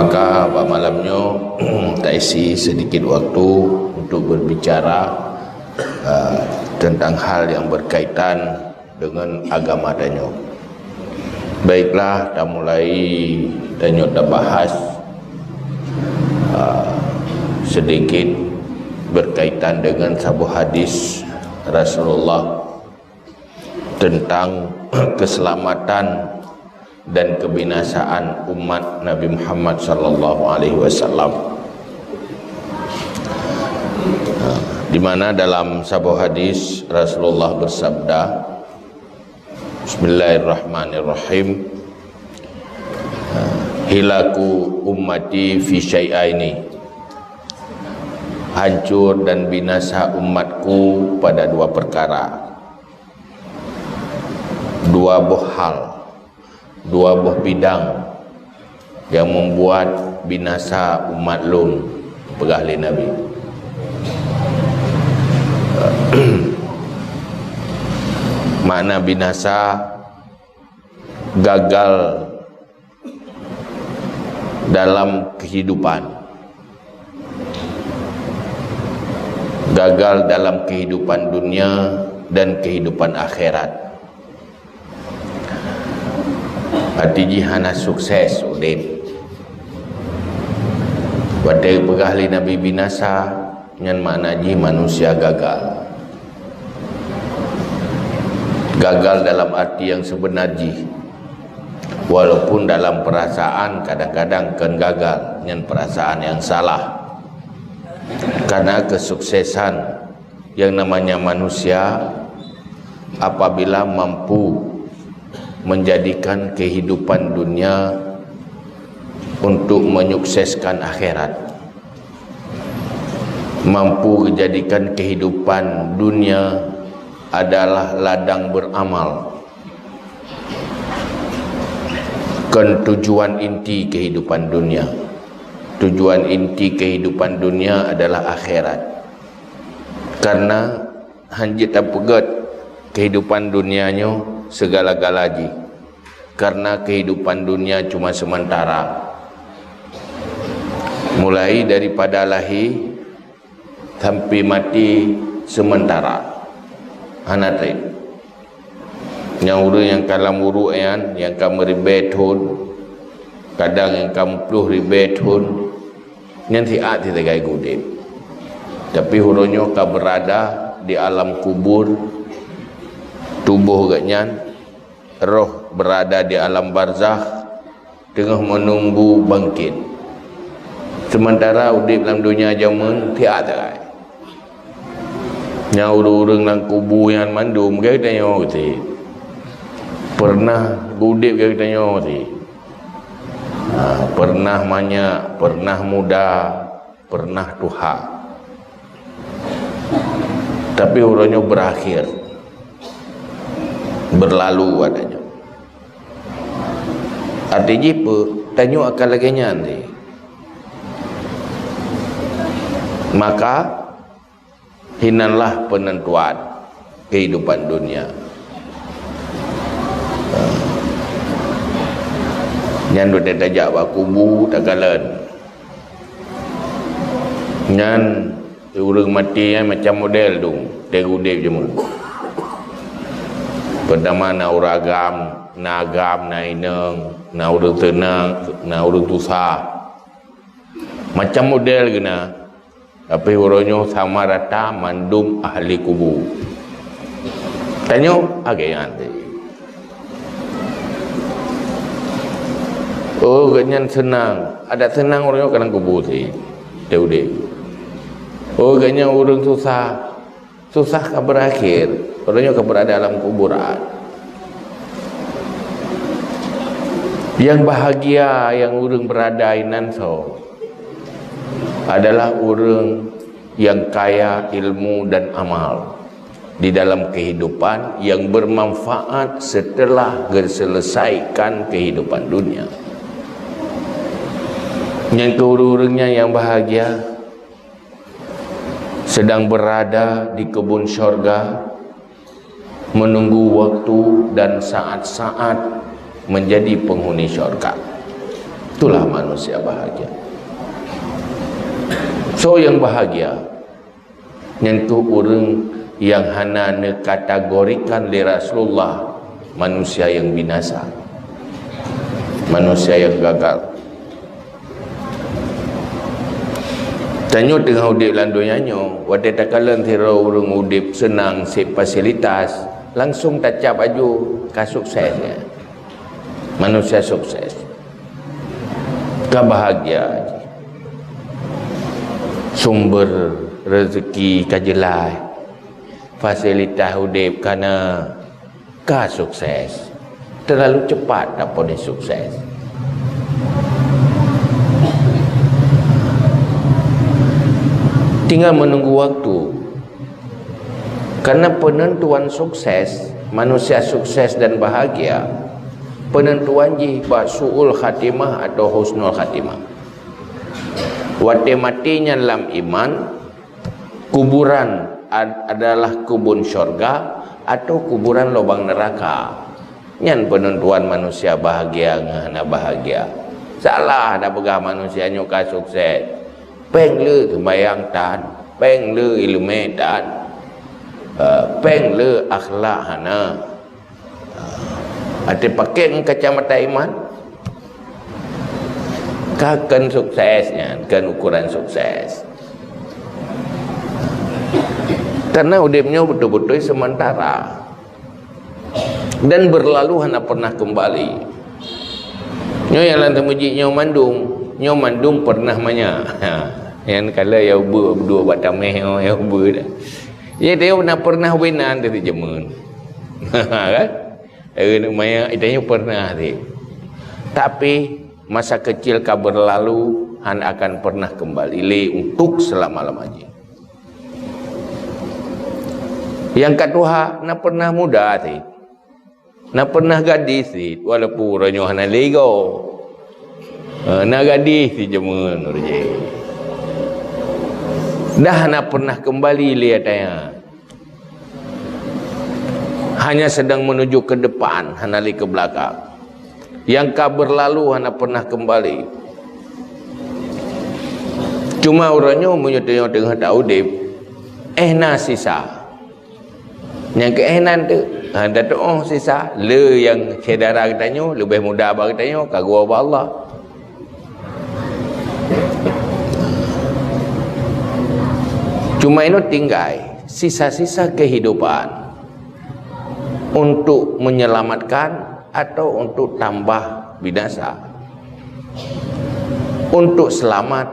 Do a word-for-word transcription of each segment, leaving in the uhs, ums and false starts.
Maka bak malam nyoe taisi sedikit waktu untuk berbicara, eh, tentang hal yang berkaitan dengan agama tanyoe. Baiklah, tamulai tanyoe tabahas, eh, sedikit berkaitan dengan saboh hadis Rasulullah tentang keselamatan dan kebinasaan umat Nabi Muhammad sallallahu alaihi wasallam. Di mana dalam saboh hadis Rasulullah bersabda, Bismillahirrahmanirrahim. Hilaku ummati fi syai'aini. Hancur dan binasa umatku pada dua perkara. Dua boh hal, dua boh bidang yang membuat binasa umat lôn, peugah lé Nabi. Makna binasa, gagal dalam kehidupan. Gagal dalam kehidupan dunia dan kehidupan akhirat. Arti jih hana sukses udeb. Watée peugah lé Nabi binasa, nyan makna jih manusia gagal. Gagal dalam arti yang sebenar jih. Walaupun dalam perasaan kadang-kadang kon gagal, nyan perasaan yang salah. Karena kesuksesan yang namanya manusia apabila mampu menjadikan kehidupan dunia untuk menyukseskan akhirat. Mampu menjadikan kehidupan dunia adalah ladang beramal. Kon tujuan inti kehidupan dunia. Tujuan inti kehidupan dunia adalah akhirat. Karena hana jeuet tapeugét kehidupan dunia nyoe segala-gala jih. Karena kehidupan dunia cuma sementara. Mulai daripada lahé sampai maté sementara. Hana treb. Nyang ureuëng nyang ka lam uruek nyan, nyang ka meuribée thon, kadang nyang ka meuploh ribée thon, nyan siat sitai geuudeb. Tapi uroe nyoe ka berada di alam kubur, tuboh geuhnyan, roh berada di alam barzakh, teungoh meununggu bangkét. Sementara udeb lam donya jameun siat sagai. Nyang ureuëng-ureuëng lam kubu nyan mandum geutanyoe cit. Pernah udeb geutanyoe cit. Ha, pernah manyak, pernah muda, pernah tuha. Tapi uroe nyoe berakhir. Berlalu adanya. Arti jih peue? Tanyoe akan lagée nyan cit. Maka, hinanlah penentuan kehidupan dunia. Nyan dua tajak bak kubu takalon. Nyan ureuëng maté nyan macam model dong, teuh udeb jameun. Pertama na ureuëng agam, na agam, na inong, na ureuëng teunang, na ureuëng susah. Macam model geuh na, tapi uroe nyoe sama rata mandum ahli kubu. Tanyoe agée nyan teuh. Oh, geuhnyan seunang. Adak seunang uroe nyoe ka lam kubu cit. Teuh udeb. Oh, geuhnyan ureuëng susah. Susah ka berakhir. Uroe nyoe ka berada dalam kuburan. Nyang bahagia nyang ureuëng berada inan soe? Adalah ureuëng yang kaya ilmu dan amal di dalam kehidupan yang bermanfaat setelah geuselesaikan kehidupan dunia. Nyang keu ureuëng-ureuëng nyan nyang bahagia, sedang berada di kebun syurga, menunggu waktu dan saat-saat menjadi penghuni syurga. Itulah manusia bahagia. Soe nyang bahagia? Nyan keuh ureuëng nyang hana neukategorikan lé Rasulullah manusia nyang binasa, manusia nyang gagal. Tanyoe teungoh udeb lam donya nyoe, watée takalon sidroe ureuëng udeb seunang, seb fasilitas, langsung tacap aju ka sukses nyan. Manusia sukses, ka bahagia, sumber rezeki ka jeulaih, fasilitas udeb ka na, ka sukses. Terlalu cepat taponis sukses. Tinggal menunggu waktu. Karena penentuan sukses, manusia sukses dan bahagia, penentuan jih bak su'ul khatimah atau husnul khatimah. Watée maté nyan lam iman, kuburan ad-, adalah kubun syurga atau kuburan lubang neraka. Nyan penentuan manusia bahagia ngon hana bahagia. Salah tapeugah manusia nyoe ka sukses. Péng le seumbahyang tan, péng le iéleumé tan, eh, péng le akhlak hana. Até pakai ngon kacamata iman, ka kon sukses nyan, kon ukuran sukses. Karena udeb nyoe beutôi-beutôi sementara dan berlalu hana pernah kembali. Nyoe nyang lam teumeuji nyoe mandum, nyoe mandum pernah manya. Ha, nyang kala ya ubeut dua bak tameh nyoe ya ubeut dah. Jadi dia pernah pernah winan dari jameun. Kan? Eh, nak maya, itu pernah sih. Tapi masa kecil ka berlalu, hana akan pernah kembali lé untuk selama-lama jih. Nyang ka tuha, na pernah muda sih. Na pernah gadis sih, walaupun uroe nyoe hana lego. Eh, na gadis sih jameun uroe jih. Dah na pernah kembali lé ataya. Hanya sedang menuju ke depan, hana lé ke belakang. Nyang ka berlalu hana pernah kembali. Cuma uroe nyoe meunyoe tanyoe teungoh taudeb, eh na sisa. Nyang keu eh nan tu, ha, tatuoh sisa, le nyang syedara geutanyoe, leubeh muda bak geutanyoe, ka geuwoe bak Allah. Cuma inoe tinggai sisa-sisa kehidupan untuk menyelamatkan atau untuk tambah binasa. Untuk selamat,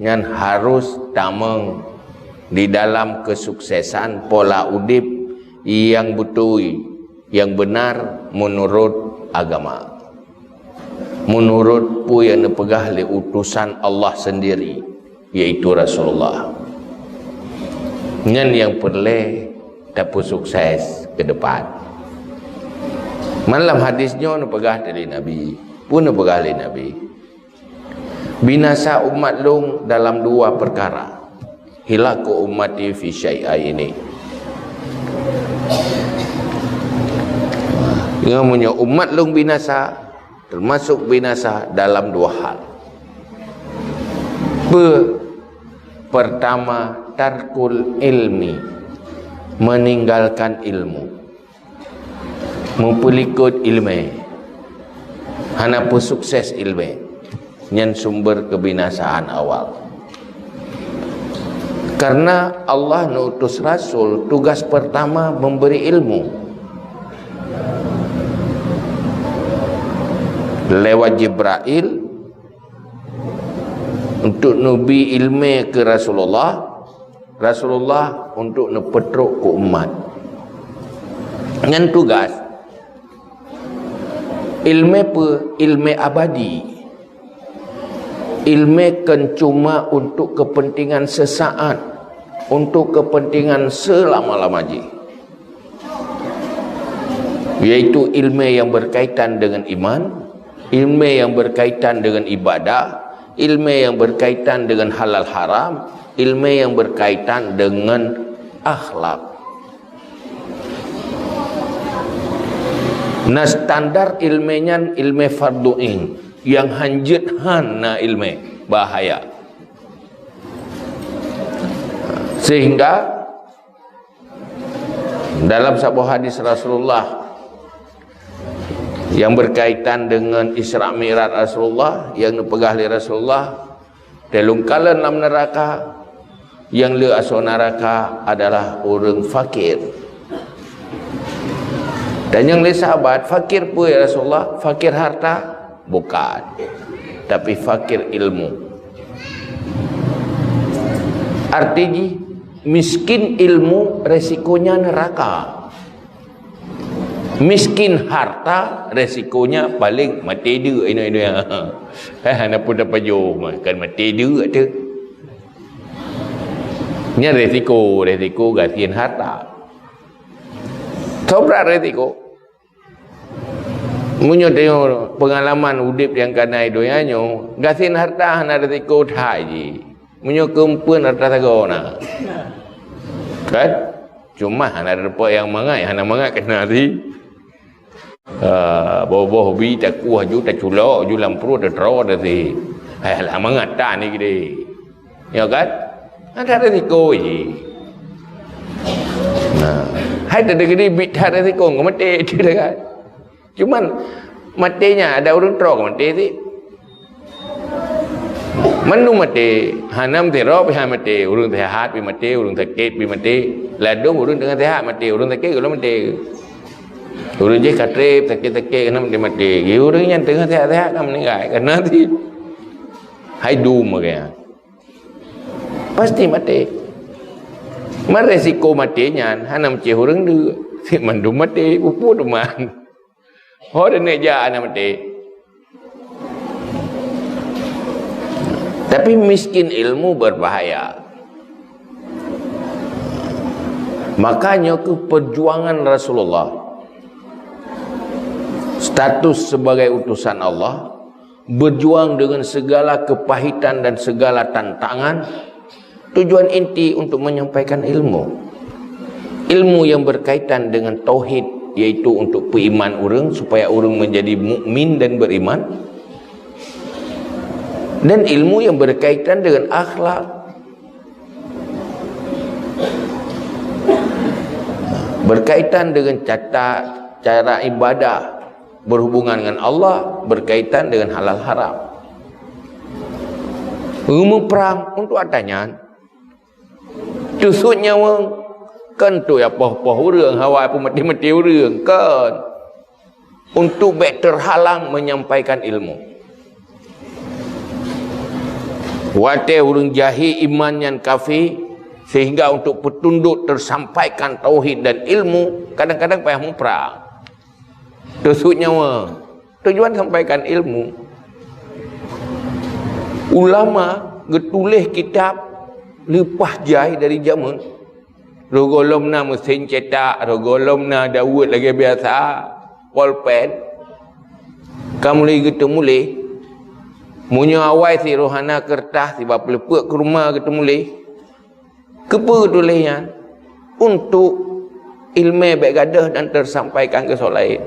nyan harus tamong di dalam kesuksesan pola udeb nyang beutôi, nyang benar menurut agama. Menurut peue nyang neupeugah lé utusan Allah sendiri, yaitu Rasulullah. Nyan nyang peureulée tapeusukses ke depan. Malam hadis nyoe neupeugah lé Nabi, peue neupeugah lé Nabi? Binasa umat lôn dalam dua perkara. Hilaku ummati fi syai'aini. Nyoe meunyoe umat lôn binasa, termasuk binasa dalam dua hal. Pe-, pertama, tarkul ilmi, meninggalkan ilmu. Meupeulikot iéleumé, hana peusukses iéleumé, nyan sumber kebinasaan awal. Karena Allah neutus rasul, tugas pertama memberi ilmu. Lewat Jibrail untuk neubi iéleumé keu Rasulullah, Rasulullah untuk neupeutrok keu umat. Nyan tugas. Iéleumé peue? Iéleumé abadi. Iéleumé kon cuma untuk kepentingan sesaat, untuk kepentingan selama-lama jih. Yaitu iéleumé nyang berkaitan dengan iman, iéleumé nyang berkaitan dengan ibadah, iéleumé nyang berkaitan dengan halal haram, iéleumé nyang berkaitan dengan akhlak. Nah, standar iéleumé nyan iéleumé fardhu ain. nyang hanjeuet hana iéleumé, bahaya. Sehingga dalam saboh hadis Rasulullah yang berkaitan dengan Isra Mi'raj Rasulullah, yang neupeugah lé Rasulullah, teuh lôn kalon lam neuraka, nyang le asoe neuraka adalah ureuëng fakir. Tanyong lé sahabat, "Fakir peue, ya Rasulullah?" "Fakir harta?" "Bukan. Tapi fakir ilmu." Arti jih, miskin ilmu resikonya neraka. Miskin harta resikonya paling maté deuk inoe-inoe. Eh, hana pun tapajoh, kan maté deuk tu. Nyan resiko, resiko gasien harta. Sobrat resiko. Meunyoe tengok pengalaman udeb nyang kana donya nyoe, gasien harta hana resiko that jih. Meunyoe keumpeuen harta sagoe na. Kan? Cuma hana teupeu nyang mangat, hana mangat kena si. Ah, boh-boh bi takuah ju taculok ju lam pruet teutro teusi. Hai lah mangat tan ni gede. Ya kan? Ada resiko ji. Nah, hai tadi gede bit ada resiko ngomong mati kan. Cuman maté nyan ada ureuëng troh maté sih. Mandum maté, hana meusidroe pih maté, ureuëng sehat pih maté, ureuëng sakét pih maté. Ladôm ureuëng teungoh sehat maté, ureuëng sakét gohlom maté. Ureuëng jih ka treb sakét-sakét keunan maté-maté. Ureuëng nyang teungoh sehat-sehat ka meuninggai keunan sih. Hai dum lagée nyan. Pasti maté. Man resiko maté nyan hana meucéh ureuëng deuk. Cit mandum maté, peue-peue teuma. Ho deunek jak aneuk maté. Tapi miskin ilmu berbahaya. Makanya ke perjuangan Rasulullah, status sebagai utusan Allah, berjuang dengan segala kepahitan dan segala tantangan, tujuan inti untuk menyampaikan ilmu. Ilmu yang berkaitan dengan tauhid, yaitu untuk peuiman ureuëng supaya ureuëng menjadi mukmin dan beriman. Dan ilmu yang berkaitan dengan akhlak, berkaitan dengan cata cara ibadah, berhubungan dengan Allah, berkaitan dengan halal haram. Meunyoe muprang untuk ata nyan, teusut nyawöng, kan tu ya poh-poh ureuëng, hawa peumaté-maté ureuëng, kan. Untuk bék terhalang menyampaikan ilmu. Watée ureuëng jahé iman nyan kafé, sehingga untuk peutundot tersampaikan tauhid dan ilmu, kadang-kadang payah muprang. Teusut nyawöng, tujuan sampaikan ilmu. Ulama geutuléh kitab leupah jai dari jameun. Roh gohlom na meusén cetak, roh gohlom na daweuet lagée biasa, polpen. Ka mulai geuteumuléh. Meunyoe awai si roh hana keureutas, siba peuleupeuk keu rumoh geuteumuléh. Keupeue geutuléh nyan? Untuk iéleumé bék gadôh dan tersampaikan keu soe laén.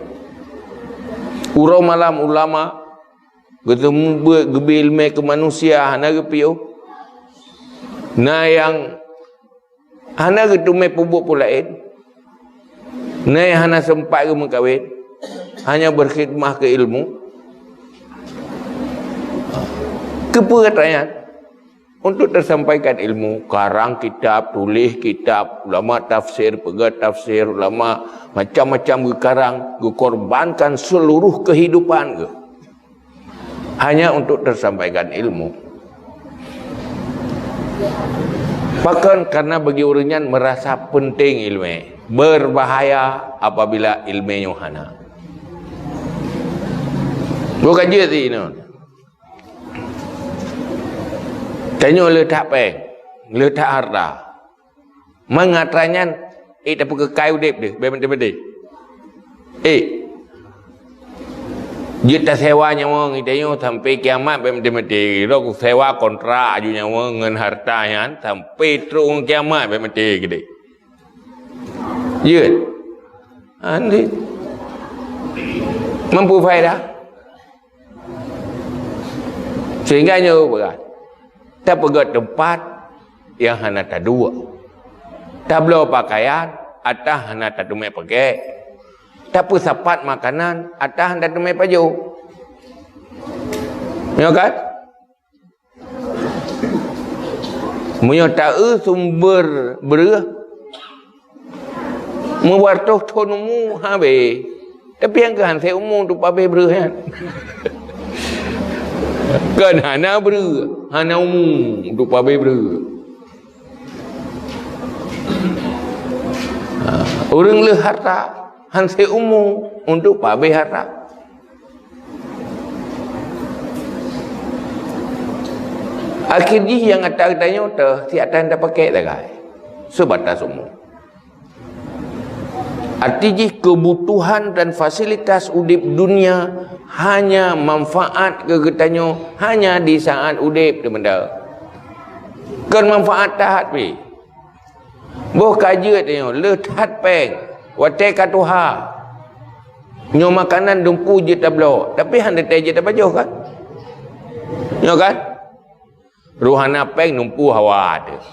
Uroe malam ulama geuteumeubuet geubi iéleumé keu manusia hana geupiôh. Na nyang hana geuteumé peubuet peue laén. Na nyang hana seumpat geumeukawen, hanya berkhidmah keu ilmu. Keupeue gata nyan? Untuk tersampaikan ilmu, karang kitab, tuléh kitab, ulama tafsir, peugah tafsir, ulama macam-macam geukarang, geukorbankan seluruh kehidupan geuh. Hanya untuk tersampaikan ilmu. Pakon? Karena bagi ureuëng nyan merasa penting ilmu. Berbahaya apabila ilmu nyoe hana. Bukan jeuet sih, you know. Tanyoe le that péng, le that harta. Mangat nyan, eh, tapeukeukai udeb deh, bék maté-maté. Eh, jeuet tasewa nyawöng geutanyoe sampai kiamat bék maté-maté. Lôn sewa kontrak aju nyawöng ngon harta nyan sampai trok ngon kiamat bék maté keudeh. Jeuet. Andi. Mampu faedah. Sehingga nyoe beurah, tapeugöt teumpat nyang hana taduek, tabloe pakaian ata hana tateumé peuke, tapeusapat makanan ata hana tateumé pajoh. Nyoe kan? Meunyoe taeu sumber breueh, meubartoh thon umu habéh. Tapi nyang keuhan seumu untuk pabéh breueh nyan. Kan hana breueh, hana umu untuk pabéh breueh. Ha, ureuëng le harta, han seumu untuk pabéh harta. Akhé jih nyang ata geutanyoe teuh, si ata nyang tapakèk sagai. Seubatas umu. Arti jih keubutuhan dan fasilitas udép dunia hanya manfaat keu geutanyoe hanya di saat udép teumeuda. Kon manfaat that pih. Boh ka jeuet nyoe, le that péng, watèe ka tuha. Nyoe makanan dumpu jeuet tabloe, tapi han teuntèe jeuet tapajoh kan? Nyoe kan? Roh hana péng dumpu hawa teuh.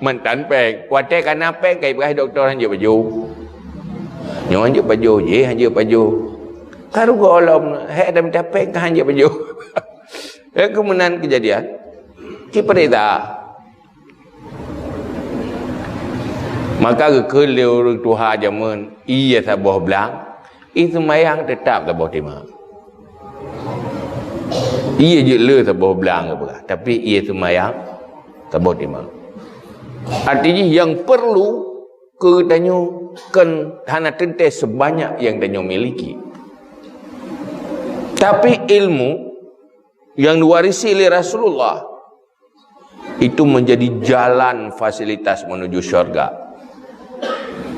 Mantan péng, watèe ka na péng ka ipeugah dokto han jeuet pajoh. Nyoe han jeuet pajoh, jih han jeuet pajoh. Ka rugoe lom, hék dah mita péng ka han jeuet pajoh. Eh, keu meunan keujadian. Ci peurintah. Maka geukheun lé ureuëng tuha jameun, ie saboh blang, ie seumayang teutap saboh timak. Ie jeuet le saboh blang geupeugah, tapi ie seumayang saboh timak. Arti jih nyang peurlu keu tanyoe kon hana teuntèe seubanyak nyang tanyoe miliki. Tapi ilmu nyang diwarisi lé Rasulullah itu menjadi jalan fasilitas menuju syurga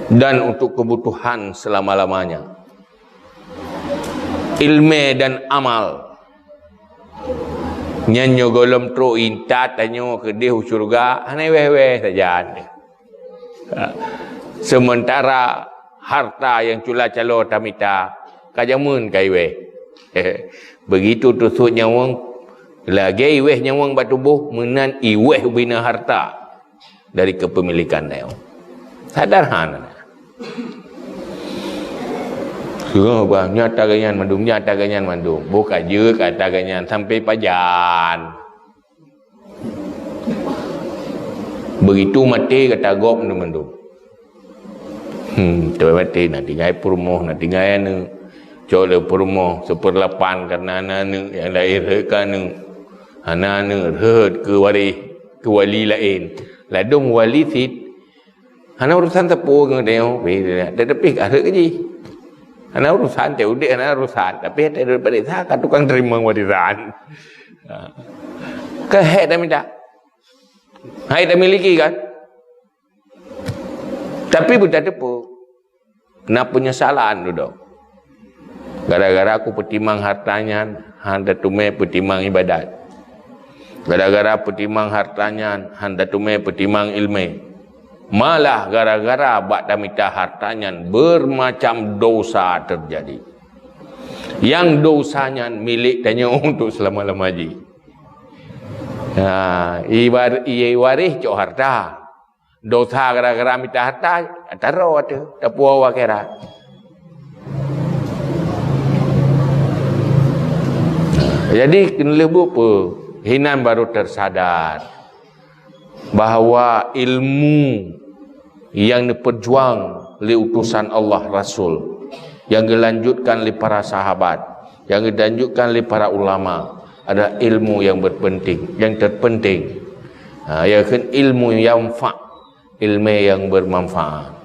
dan untuk kebutuhan selama-lamanya. Ilmu dan amal. Nyan nyoe gohlom trok intat tanyoe keudeh u syurga, hana wéh-wéh sajan. Sementara harta nyang cula calo tamita, ka jameun ka iwéh. Begitu teusut nyawöng, lagèe iwéh nyawöng bak tuboh, meunan iwéh ubina harta dari kepemilikan nyoe. Sederhana. Nyoe bah, nyoe ata geuh nyan mandum, nyoe ata geuh nyan mandum. Boh ka jeuet ata geuh nyan sampai pajan. Begitu maté gata gob mandum-mandum. Hmm, teuma maté na tinggai peurumoh, na tinggai aneuk. Cok lé peurumoh, seupeurlapan karena na aneuk, nyang laén rhot keu aneuk. Hana aneuk rhot keu waréh, keu wali laén. Ladôm wali cit, hana urusan sapeue ngon tanyoe, tetapi ka rhot keu jih. Hana urusan, cit udép hana urusan, tapi hana rhot bak desa ka tukang teurimong warisan. Ha. Ka hék tamita. Hai tamiliki kan? Tapi beutateupeue, na peunyesalan dudoe. Gara-gara kupeutimang harta nyan, han tateumé peutimang ibadat. Gara-gara peutimang harta nyan, han tateumé peutimang ileumé. Malah gara-gara bak tamita harta nyan, beumacam dosa teujadi. Nyang dosa nyan milék tanyoe untuk seulama-lama jih. Ha, iwar-, iwaréh cok harta. Dosa gara-gara mita harta, taroh ateueh, tapuwoe u akhirat. Jadi, keuneulheueh buet peue, hinan baru teusadar bahwa ilmu nyang neupeujuang lé utosan Allah Rasul, nyang geulanjutkan lé para sahabat, nyang geulanjutkan lé para ulama adalah ilmu nyang berpenting, nyang terpenting. Ha, yakni ilmu yanfa', ilmu nyang bermanfaat.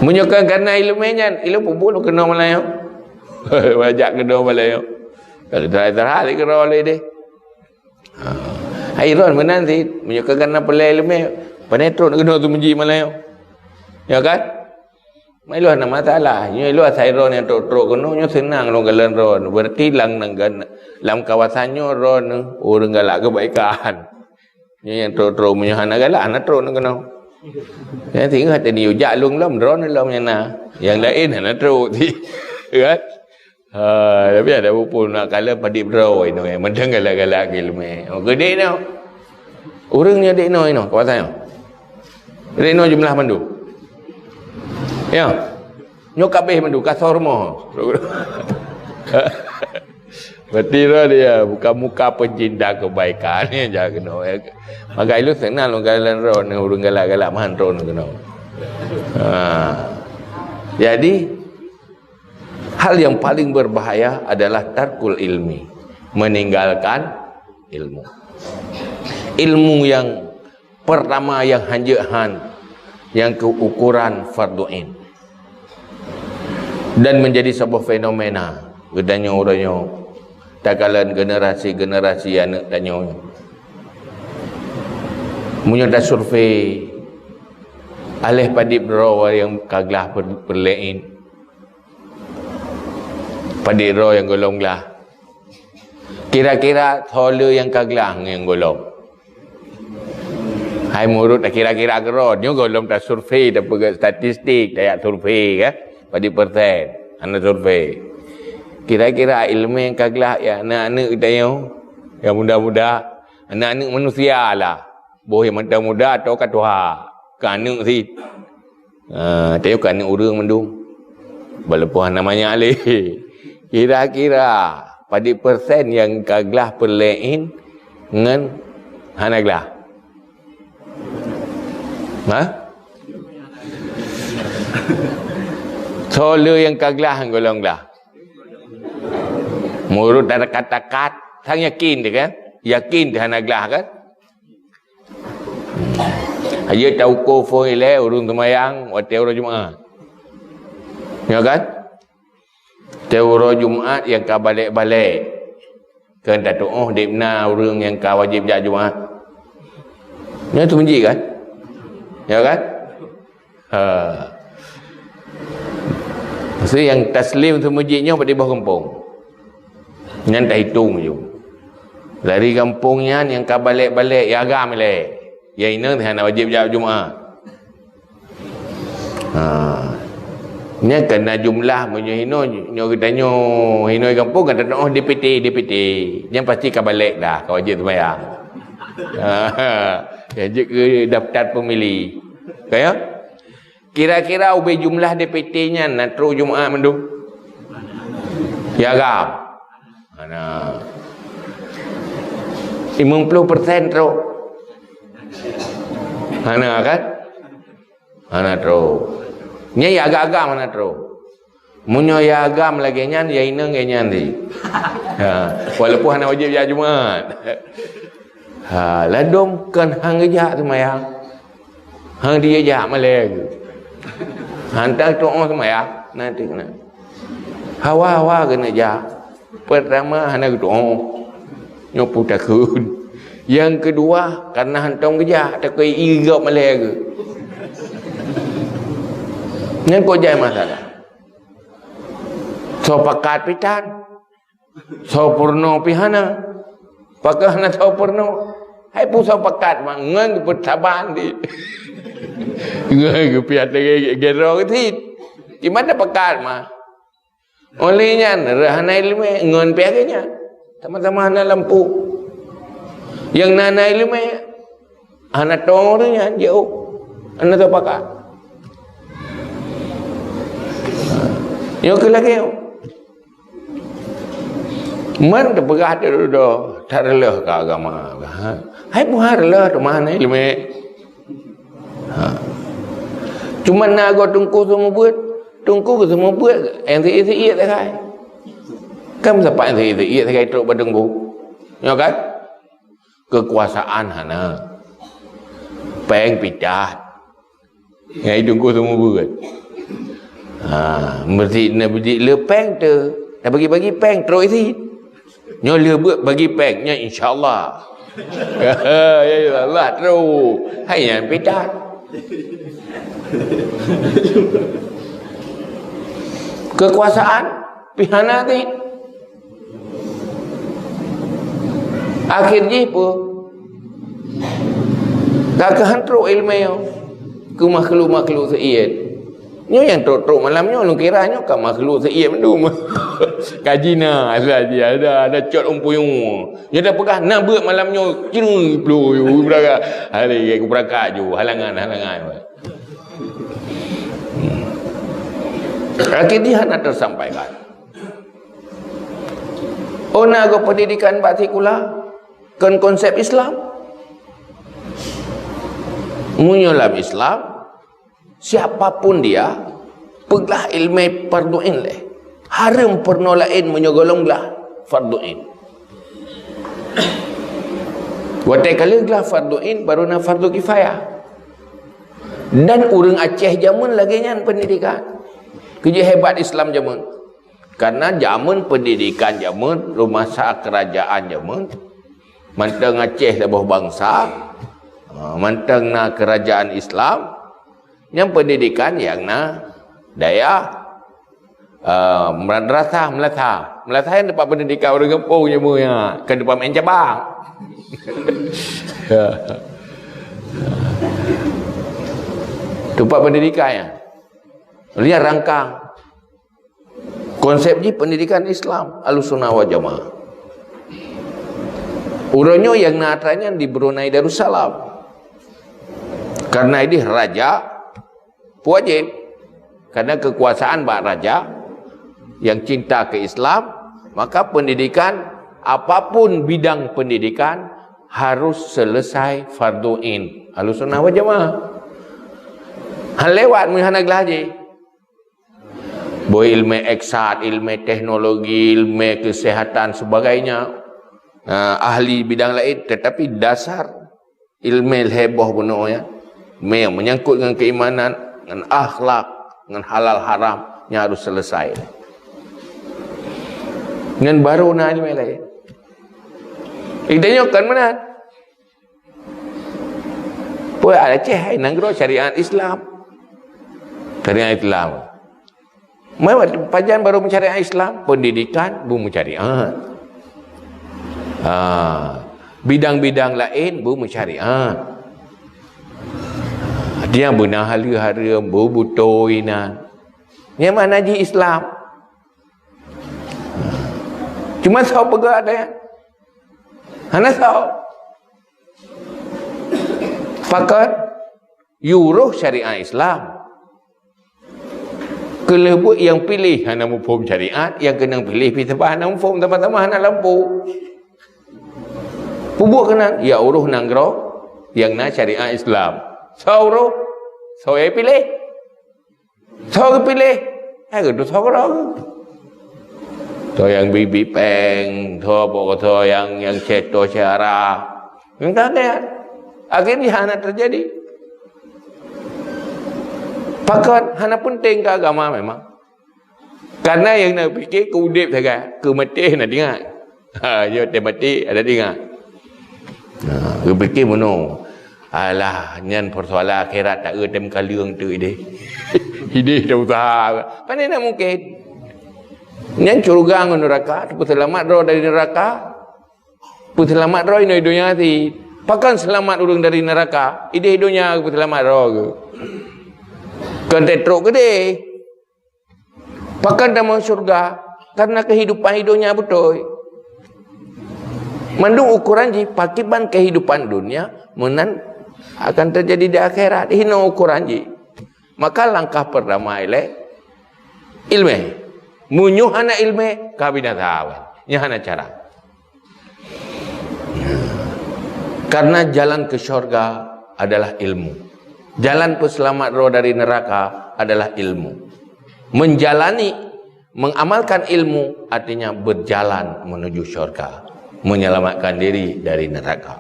Meunyoe kon karena ilmu nyan, ilmu peubuet keunoe malam nyoe. Bajak keunoe malam nyoe. Kalau terhad-terhad keudroe lé deh. Ha. Hai droen meunan cit, meunyoe ka kana peulée leumeh, pane trok keunoe teumeuji malam nyoe. Ya kan? Meuiloh na masalah. Nyoe iloh asai droen nyang trok-trok keunoe, nyoe seunang lôn kalon droen. Berarti lam nanggan, lam kawasan nyoe droen ureuëng galak keubaikan. Nyoe nyang trok-trok meunyoe hana galak, hana trok keunoe. Nyang singoh tadi ujak lôn lom, droen lom nyang na. Nyang laén hana trok cit. Kan? Ha, tapi ada pun nak kala padit droe inoe, eh, mantong galak-galak ileumèe. Oh, geude inoe. Ureueng nyoe dek inoe, inoe, kawasan nyoe. Dek inoe jumlah mandum. Ya. Nyoe kabeh mandum, kasor mo. Berarti roh dia bukan muka pencinta kebaikan, ya, jangan kena. Maka ilôn senang lôn galak roh ni, ureueng galak-galak mantong kena. Ha. Jadi, hal yang paling berbahaya adalah tarkul ilmi, meninggalkan ilmu. Ilmu yang pertama yang hanjeuet han, yang keukuran fardu ain. Dan menjadi sebuah fenomena geutanyoe uroe nyoe, takalon generasi-generasi aneuk tanyoe. Meunyoe tasurvei, aléh padit droe nyang ka glah per-, peureulèe in, padit droe nyang gohlom glah. Kira-kira soe le nyang ka glah ngon gohlom? Hai meunurot kira-kira keudroe, nyoe gohlom tasurvei, tapeugah statistik, tajak survei, kan? Padit persen, hana survei. Kira-kira ileumèe nyang ka glah ya aneuk-aneuk geutanyoe, nyang muda-muda, aneuk-aneuk manusia lah. Boh nyang mantong muda atau ka tuha, ka aneuk cit. Ha, tapi ka aneuk ureueng mandum. Walaupun hana manyak lé. Kira-kira padit persen nyang ka glah peureulèe in ngon hana glah? Ha? Soe le nyang ka glah ngon gohlom glah? Meunurot takat-takat, sang yakin teuh kan? Yakin teuh hana glah kan? Ayo tauko phon ilèe ureueng seumayang watèe uroe Jumat. Ya kan? Teuh uroe Jumat nyang ka balek-balek. Keu tatu'oh dek na ureueng nyang ka wajéb jak Jumat. Nyoe teumeuji kan? Ya kan? Ha. Maksud nyang taslim teumeuji nyoe bak di boh gampông. Nyan tahitong ju. Dari gampông nyan nyang ka balek-balek, ya agam lé. Ya inong hana wajéb jak Jumat. Ha. Nyan kana jumlah meunyoe hinoe, nyoe geutanyoe, hinoe gampông gata teu'oh D P T, D P T. Nyan pasti ka balek dah, ka wajéb seumayang. Ha. Ya jeuet keu daftar pemilih. Ka ya? Kira-kira ubé jumlah D P T nyan na trok Jumat mandum? Ya agam. Hana. Limong ploh persen trok. Hana kan? Hana trok. Nyan ya agam-agam hana trok. Meunyoe ya agam lagèe nyan, ya inong lagèe nyan di. Ha, walaupun hana wajéb jak Jumat. Ha, ladôm kon han geujak seumayang. Han dijak malèe geuh. Hantom tu'oh seumayang, nanti keunan. Hawa-hawa keuneuk jak. Pertama hana geutu'oh. Nyoe peue takheun. Nyang keudua, karena hantom geujak, takot igop malèe geuh. Nyan kok jai masalah. Soe pakat pih tan. Soe peurunoe pih hana. Pakon hana soe peurunoe? Hai peue soe pakat ma ngon geupeusaban di. Ngon geupiah lagèe gero geusit. Di mana pakat ma? Oleh nyan, reuh hana ileumèe ngon pih lagèe nyan. Sama-sama hana lampu. Nyang na, na ileumèe, hana tong ureueng nyan jiôh. Hana teupakat. Nyoe keuh lagèe nyoe. Man teupeugah teududoe, tareuloh keu agama. Ha? Hai peue hareuloh teuma hana ileumèe. Ha. Cuma na goe teungku seumeubeuet, teungku seumeubeuet, nyang seuiet-seuiet sagai. Kan sapat nyang seuiet-seuiet sagai trok bak teungku. Nyoe kan? Keukuasaan hana. Péng pih that. Nyan teungku seumeubeuet. Ha, meusit na beudik le péng teuh. Tabagi-bagi péng trok isit. Nyoe lheueh beuet bagi péng, nyoe insya Allah. Ya, ya Allah, trok. Hai nyan pih that. Keukuasaan pih hana teuh. Akhé jih peue? Ka keuh han trok ileumèe keu makhluk-makhluk seuiet. Nyoe nyang trok-trok malam nyoe, lôn kira nyoe ka makhluk seuieb mandum. Kaji na, asai jih, ada, ada cot umpuyung. Nyoe dah peugah, na beuet malam nyoe, ciri ploh, yu, beurangkat. Hari, ku beurangkat ju, halangan, halangan. Hmm. Akhé jih hana tersampaikan. Oh, na go pendidikan bak sikula, kon konsep Islam. Meunyoe lam Islam, siapa pun dia, peuglah ilmu fardu ain leh. Hareuem peurunoe laén meunyoe gohlom glah fardu ain. Watée ka lheueh glah fardu ain, baru na fardu kifayah. Dan ureuëng Aceh jameun lagée nyan pendidikan. Keujeuet hebat Islam jameun. Karena jameun pendidikan jameun, rumah sa kerajaan jameun, mantong Aceh saboh bansa, ha, mantong na kerajaan Islam, nyang pendidikan nyang na dayah, eh, madrasah, meulathah. Meulathah nyan teumpat pendidikan ureuëng gampông nyoe, ya, kan teumpat main cabang. Teumpat pendidikan ya. Lihat rangkang. Konsep jih pendidikan Islam, Ahlussunnah wal Jamaah. Uroe nyoe nyang na atra nyan di Brunei Darussalam. Karena ideh raja wajib. Karena kekuasaan bak raja yang cinta ke Islam, maka pendidikan, apapun bidang pendidikan, harus selesai fardu ain. Ahlussunnah wal Jamaah. Han lewat meuhana glah jih. Boh ilmu eksat, ilmu teknologi, ilmu kesehatan sebagainya, ah, ahli bidang lain, tetapi dasar ilmu lhée boh bunoe ya, me-, menyangkut dengan keimanan, dengan akhlak, dengan halal haram, yang harus selesai. Ngan baru na ilmu lain. Idéh nyoe kan meunan. Peue Aceh hai nanggroe syariat Islam. Syariat Islam. Meupajan baru meusyariat Islam, pendidikan bu meusyariat. Ha. Bidang-bidang lain bu meusyariat. Dia beuna haleue hareuem, bu butôi nan. Nyang mana jih Islam. Cuma soe peugah ada ya. Hana soe. Pakon? Yue roh syariat Islam. Keuleubuk nyang piléh hana muphom syariat, nyang keunong piléh pih teuma hana muphom, teuma-teuma hana lampu. Peubuet keunan, ya uroh nanggroe nyang na syariat Islam. Soe uroh? Soe piléh? Soe geupiléh? Hai geuduek soe keudroe. Soe nyang bibi péng, soe pokok soe nyang, nyang ceto syara. Entah deh. Akhirnya hana terjadi. Pakon hana penting ke agama memang. Karena nyang na pikir ke udeb sagai, ke maté hana ingat. Ha, yo teuh maté ada ingat. Ha, geupikir meunoe. Alah, nyan persoalan akhirat tak eu tem kaleueng tu ideh. Ideh dah usaha. Pane na mungkin. Nyan syurga ngon neraka, teupeuseulamat droe dari neraka. Peuseulamat droe inoe donya ti. Pakon seulamat ureuëng dari neraka? Ideh donya peuseulamat droe. Kon teutrok keudeh. Pakon tamong syurga? Karena kehidupan di donya beutôi. Mandum ukuran jih pakiban kehidupan dunia meunan akan terjadi di akhirat. Hino ukuran jih. Maka langkah pertama ilée ilmu. Meunyoe hana ilmu, ka binasa awai. Nyoe hana cara. Karena jalan ke syurga adalah ilmu. Jalan peuseulamat droe dari neraka adalah ilmu. Menjalani, mengamalkan ilmu artinya berjalan menuju syurga, menyelamatkan diri dari neraka.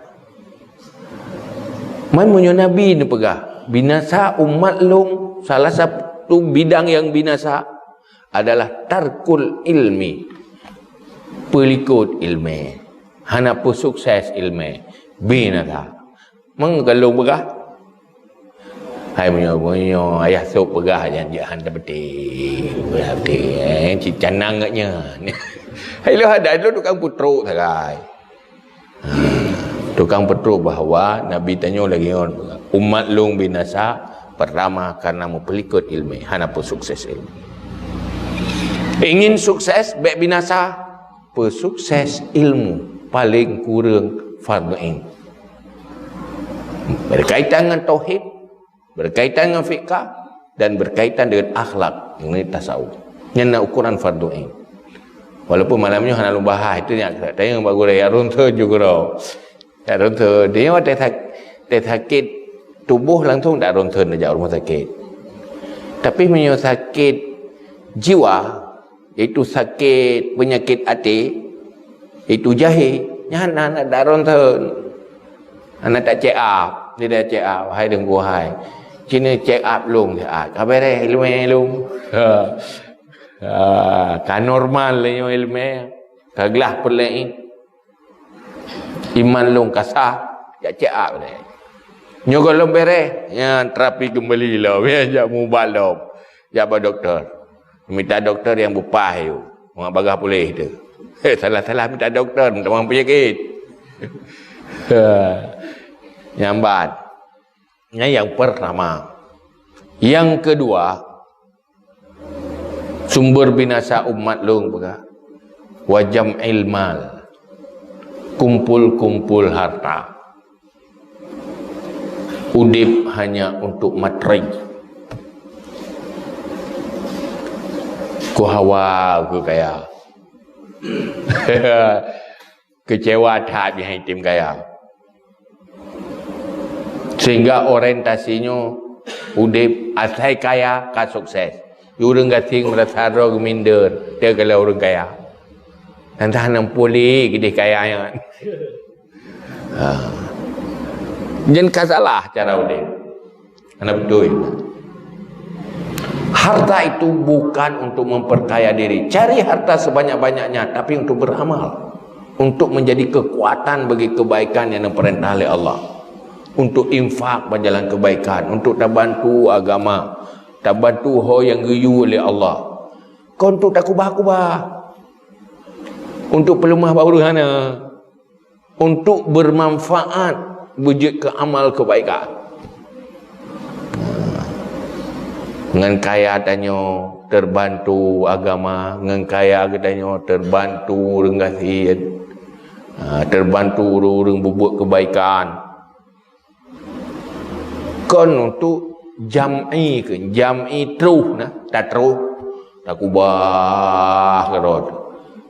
Man meunyoe Nabi neupeugah, binasa umat lôn salah satu bidang yang binasa adalah tarkul ilmi, peulikot ilmu, hana peusukses ilmu, binasa. Menggalong begah. Hai meunyoe, meunyoe ayah sop begah janji han teupeuti. Beurati, eh, cit canang geuh nyan. Hai lo ada lo tukang putrok sagai. Ha, tukang putrok bahwa Nabi tanyoe lagi ngon umat lôn binasa Pertama, karena meupeulikot ilmu, hana peusukses ilmu. Ingin sukses, bèk binasa, peusukses ilmu, paling kurang fardu ain. Berkaitan dengan tauhid, berkaitan dengan fikah, dan berkaitan dengan akhlak, ini tasawuf. Nyan na ukuran fardu ain. Walaupun malam nyoe hana lôn bahas, itu nyang tanyong bak gurèe, ya, rhunteun ju keudroe. Ya, rhunteun. Dia watèe sak-, watèe sakét tuboh langsung dak rhunteun jak rumah sakit. Tapi meunyoe sakét jiwa, iaitu sakét peunyakét até, iaitu jahé, nyan hana dak rhunteun. Hana dak check up, dia dak check up, hai Teungku hai. Cina check up lôn siat. Ka beres ileumèe lôn. Ha. Ha, ka normal lé nyoe ileumèe. Ka glah peureulèe. Iman lôn ka sah, jak check up lé. Nyoe goh lom beres, nyan terapi kembali lom, ya, jak mubat lom. Jak bak doktor. Mita doktor nyang beupah yue. Mak bagah puléh tu. Salah-salah mita doktor, tamong peunyakét. Nyambat. Nyan nyang pertama. Yang kedua, sumber binasa umat lôn peugah, wa jam'il mal, kumpul-kumpul harta. Udép hanya untuk materi. Ku hawa ku kaya. Keucewa that nyang item kaya. Sehingga orientasi nyoe udép asai kaya ka sukses. Ureuëng gasien meurasa droe geuminder, teuka lé ureuëng kaya. Entah nan puli geudeh kaya nyan. Ha. Nyan ka salah cara udép. Hana beutôi. Harta itu bukan untuk memperkaya diri. Cari harta sebanyak-banyaknya, tapi untuk beramal. Untuk menjadi kekuatan bagi kebaikan yang diperintah oleh Allah. Untuk infak berjalan kebaikan, untuk tabantu agama, tabantu ho yang geuyue oleh Allah. Kon untuk takubah-kubah. Untuk peuleumah bak ureuëng hana. Untuk bermanfaat, beujeuet keu amal kebaikan. Ngon kaya tanyoe terbantu agama, ngon kaya geutanyoe terbantu ureuëng gasien, ha, terbantu ureuëng-ureuëng berbuat kebaikan. Kon untuk jam'i keu, jam'i troh na, tatroh, takubah keudroe.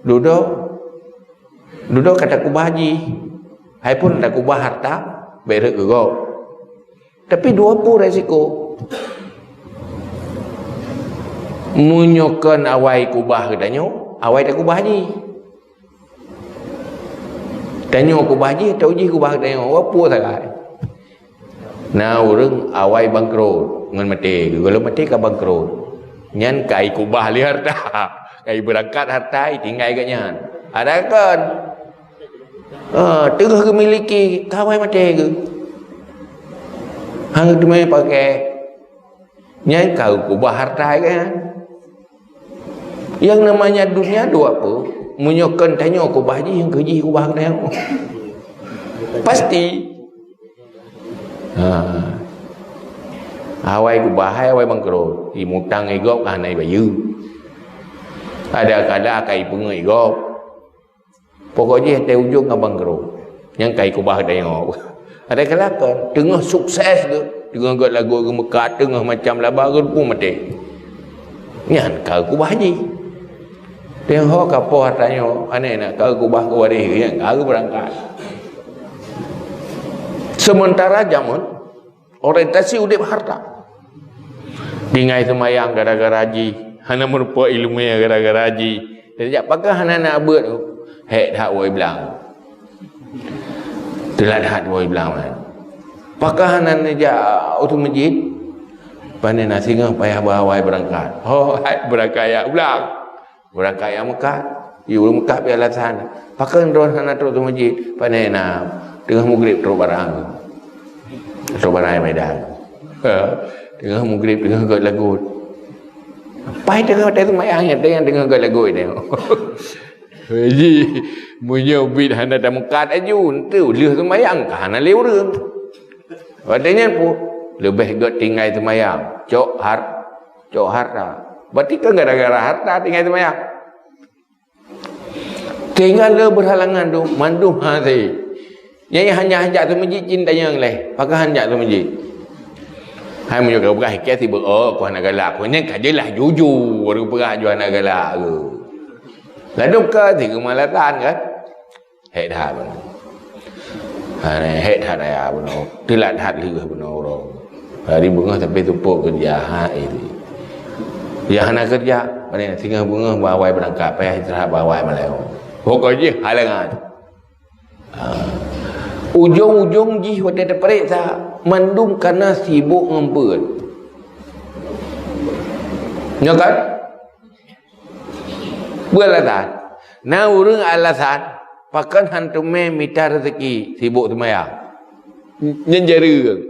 Dudoe, dudoe ka takubah jih. Hai pun takubah harta, bèk rhot keu gob. Tapi dua pun resiko. Meunyoe kon awai kubah geutanyoe, awai takubah jih. Tanyoe kubah jih, tau jih kubah tanyoe, wa peue sagai. Na ureuëng awai bangkrot ngon maté, geuh lom maté ka bangkrot. Nyan kai kubah lé harta, kai beurangkat harta, tinggai geuh nyan. Ada kon? Ha, teungoh geumiliki, ka awai maté geuh. Hang teumé pakai. Nyan ka kubah harta geuh nyan. Yang namanya dunia dua apa? Meunyoe kon tanyoe kubah jih, nyang keu jih kubah tanyoe. Pasti. Ha. Awai kubah, hai awai bangkrot. Imutang igob ka hana ibayeue. Ada kala ka ipeungeut igob. Pokok jih teu ujong ngon bangkrot. Nyang kai kubah tanyoe. Ada kala kon, teungoh sukses geuh, teungoh gèt lagu geuh meukat, teungoh macam laba geuh pun maté. Nyan ka kubah jih. Teungoh ka poh tanyoe, aneuk na ka kubah keu waréh geuh, nyan ka geuh beurangkat. Sementara jameun orientasi udép harta. Tinggai seumayang gara-gara jih, hana meurumpok ileumèe gara-gara jih. Jadi jak pakon hana na beuet, hék that woe blang. Teulat that woe blang. Pakon hana neujak u teumeujeut, pane na singoh payah beuawai beurangkat. Ho, hai beurangkat jak u blang. Ureuëng kaya Mekah, di ureuëng Mekah pih alasan. Pakon droe hana trok teumeujeut? Pane na teungoh mugrib trok barang. Trok barang Medan. Ha, teungoh mugrib, teungoh gèt lagot. Pai teungoh watèe seumayang nyan, teungoh, teungoh gèt lagot nyan. Jadi, meunyoe bit hana tameukat aju, enteuk lheueh seumayang ka hana lé ureuëng. Watèe nyan pun Leubeh gét tinggai seumayang, cok har-, cok harta. Berarti kan gara-gara harta tinggai seumayang. Tinggai le berhalangan tu, mandum hase. Nyang hana jak seumeujid cit tanyong lé, pakon hana jak seumeujid. Hai meunyoe ka peugah iké sibeuh, oh, ku hana galak. Ku nyan ka jeulaih jujur, baru peugah ju hana galak tu. Ladôm ka si keumalatan kan? Hék that bunoe. Ha, hék that raya bunoe. Teulat that lheueh bunoe uroe. Hari beungoh tapi tupok keureuja, ha, itu. Ya hana keureuja, pane singoh beungoh bak awai beurangkat, payah istirahat bak awai malam. Pokok jih halangan. Ha. Ujong-ujong jih watée teupareksa, mandum kana sibok ngon peuet. Nyo kan? Peue alasan? Na ureuëng alasan, pakon han teumé mita rezeki, sibok seumayang. Nyan jareueng.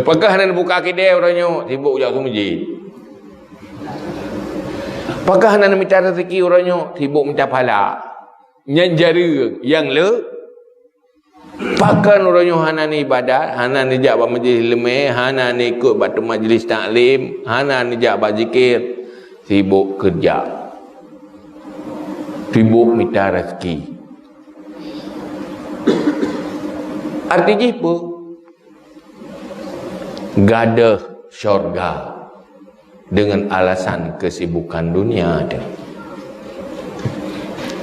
Pakon hana neubuka keudè uroe nyoe, sibok jak seumeujid. Pakon hana neumita rezeki uroe nyoe, sibok mita pahala. Nyan jareueng. Nyang le, pakon uroe nyoe hana neuibadat, hana neujak bak majlis leumé, hana neuikot bak majlis taklim, hana neujak bak zikir, sibok keureuja. Sibok mita rezeki. Arti jih peue? Gadôh syurga dengan alasan kesibukan dunia tu.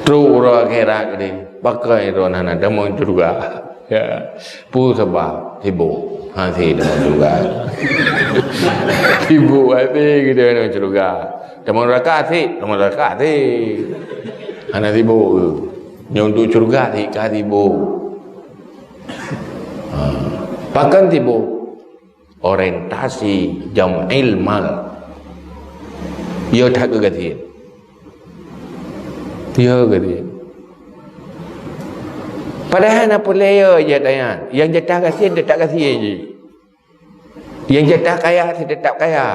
Trok uroe akhirat tadi, pakon droe hana tamong syurga. Ya. Peue sabab? Sibok. Ha, si tamong syurga. Sibok hati kita tamong syurga. Tamong neraka si, tamong neraka si. Hana sibok tu. Nyoe untuk syurga si ka sibok. Ha. Pakon sibok? Orientasi jam'il mal. Yo that keu gasien. Yo gasien. Padahai na peureulée yo jih tanyan. Nyang jatah gasien teutap gasien jih. Nyang jatah kaya teutap kaya.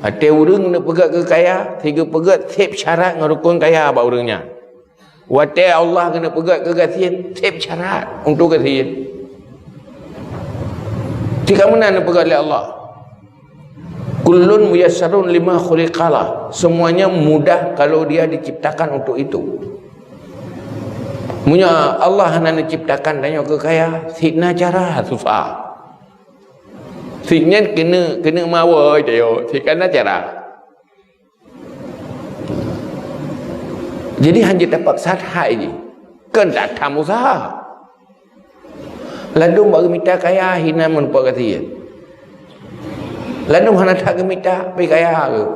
Watée ureuëng neupeugét keu kaya, si geupeugét seb syarat ngon rukon kaya bak ureuëng nyan. Watée Allah keuneuk peugét keu gasien, seb syarat untuk gasien. Tika meunan neupeugét lé Allah. Kullun muyassarun lima khuliqalah. Semuanya mudah kalau dia diciptakan untuk itu. Meunyoe Allah hana neuciptakan tanyoe keu kaya, sit na cara susah. Sit nyan keuneuk, keuneuk mawöh tanyoe, sit ka na cara. Jadi hana tapaksa that jih. Keu that tham usaha. Ladôm bak geumita kaya hina meuneupeuk gasien. Ladôm hana that geumita pi kaya geuh.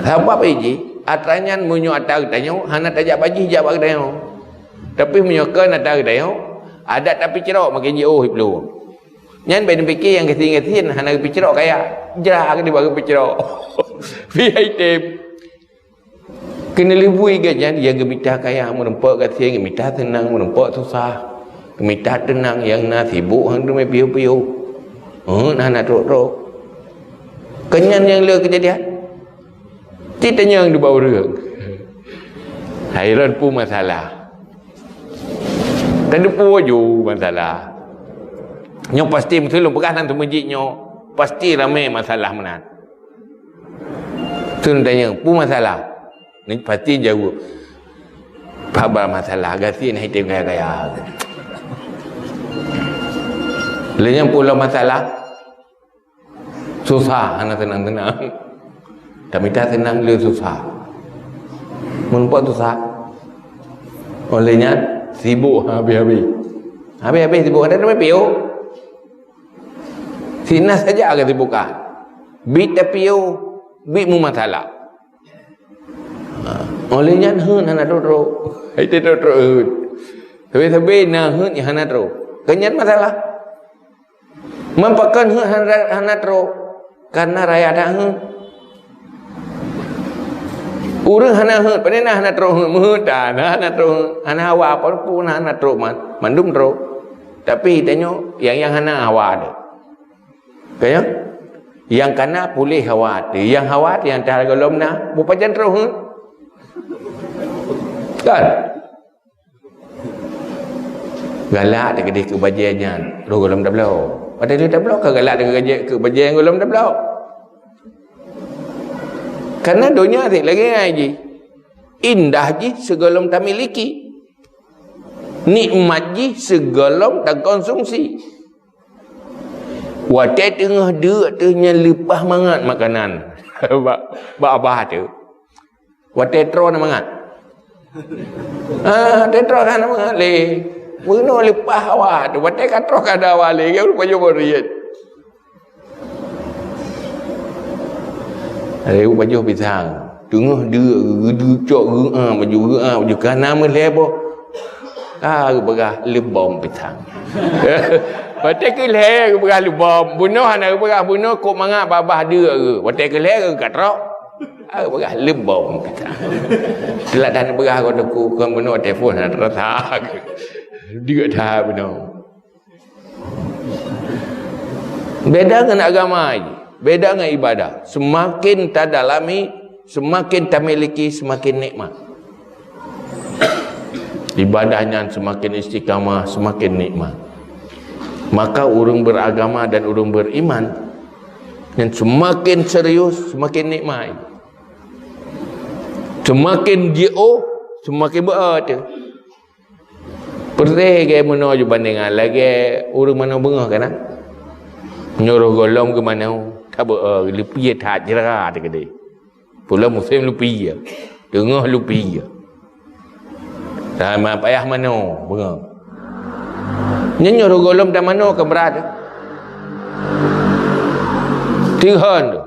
Sabab jih, atra nyan meunyoe atra geutanyoe hana tajak bak jih jak bak geutanyoe. Tapi meunyoe kon atra geutanyoe, adat tapeucrok makin jiôh iplueng. Nyan bèk neupike nyang gasien-gasien hana geupeucrok kaya, jra keudeh bak geupeucrok. Pih item. Keuneulheueh bui gét nyan, nyang geumita kaya meureumpok gasien, geumita teunang meureumpok susah. Geumita teunang nyang na sibuk hang teumé piôh-piôh. Heuet hana trok-trok. Keu nyan nyang le keujadian. Ci tanyong dibak ureueng. Hai lôn peue masalah? Teudeupue ju masalah. Nyoe pasti meuteulông peugah nan teumeujik nyoe pasti ramé masalah meunan. Tun tanyong, peue masalah? Ni pasti jaweueb. Haba masalah gasien hai tem gaya-gaya. Lé nyang peue lom masalah? Susah, hana teunang-teunang. Tamita teunang le susah. Meureumpok susah. Oleh nyan, sibuk habéh-habéh. Habéh-habéh sibuk. Ada nama piôh? Sinan saja keusibukan. Bit tapiôh, bit meumasalah. Ha, oleh nyan heuet hana trok-trok. Hai trok-trok heuet. Sabe-sabe na heuet nyang hana trok. Keu nyan masalah. Man pakon heuet hana, hana trok? Karena raya that heuet. Ureueng hana heuet, pane na hana trok heuet, meuheuet tan, hana trok heuet, hana hawa, apa pun hana trok man, mandum trok. Tapi tanyoe nyang, nyang hana hawa deh. Ka nyo? Nyang kana puléh hawa teuh, nyang hawa teuh nyang taha gohlom na, beupajan trok heuet. Kan? Galak teuh keudeh keu bajée nyan, roh gohlom tabloe. Watée lheueh tabloe ka galak teuh keu bajée, keu bajée nyang gohlom tabloe. Karena donya cit lagée nyan jih. Indah jih sigohlom tamiliki. Nikmat jih sigohlom takonsumsi. Watée teungoh deuk teuh nyan leupah mangat makanan. Bak, bak babah teuh. Watée troh na mangat. Ah, watée troh na mangat lé. Bunoe leupah awak teuh. Watée ka troh ka ada awak lé. Ka lupa jumpa riet. Ada ibu pajoh pisang. Teungoh deuk, geuduek cok, geu'a baju, geu'a baju, kana meulhèe boh. Ka geupeugah leubom pisang. Watée keu lhèe geupeugah leubom, bunoe hana geupeugah, bunoe kok mangat babah deuk geuh. Watée keu lhèe geuh ka troh. Ka geupeugah leubom pisang. Teuladan peugah keu teungku, kon bunoe telepon hana teurasa. Deuk that bunoe. Beda ngon agama jih, beda ngon ibadah. Semakin tadalami, semakin tamiliki, semakin nikmat. Ibadah nyan semakin istiqamah, semakin nikmat. Maka ureuëng beragama dan ureuëng beriman nyan semakin serius, semakin nikmat. Semakin jiôh, semakin beuôt. Persis lagée meunoe jibandingan lagée ureuëng manoe beungoh kana. Nyoe roh gohlom keu manoe, tabeuôt, leupie that jra teuh keudeh. Pula musém leupie, teungoh leupie. Sama payah manoe beungoh. Nyoe, nyoe roh gohlom dan manoe ka brat. Teuhon tu.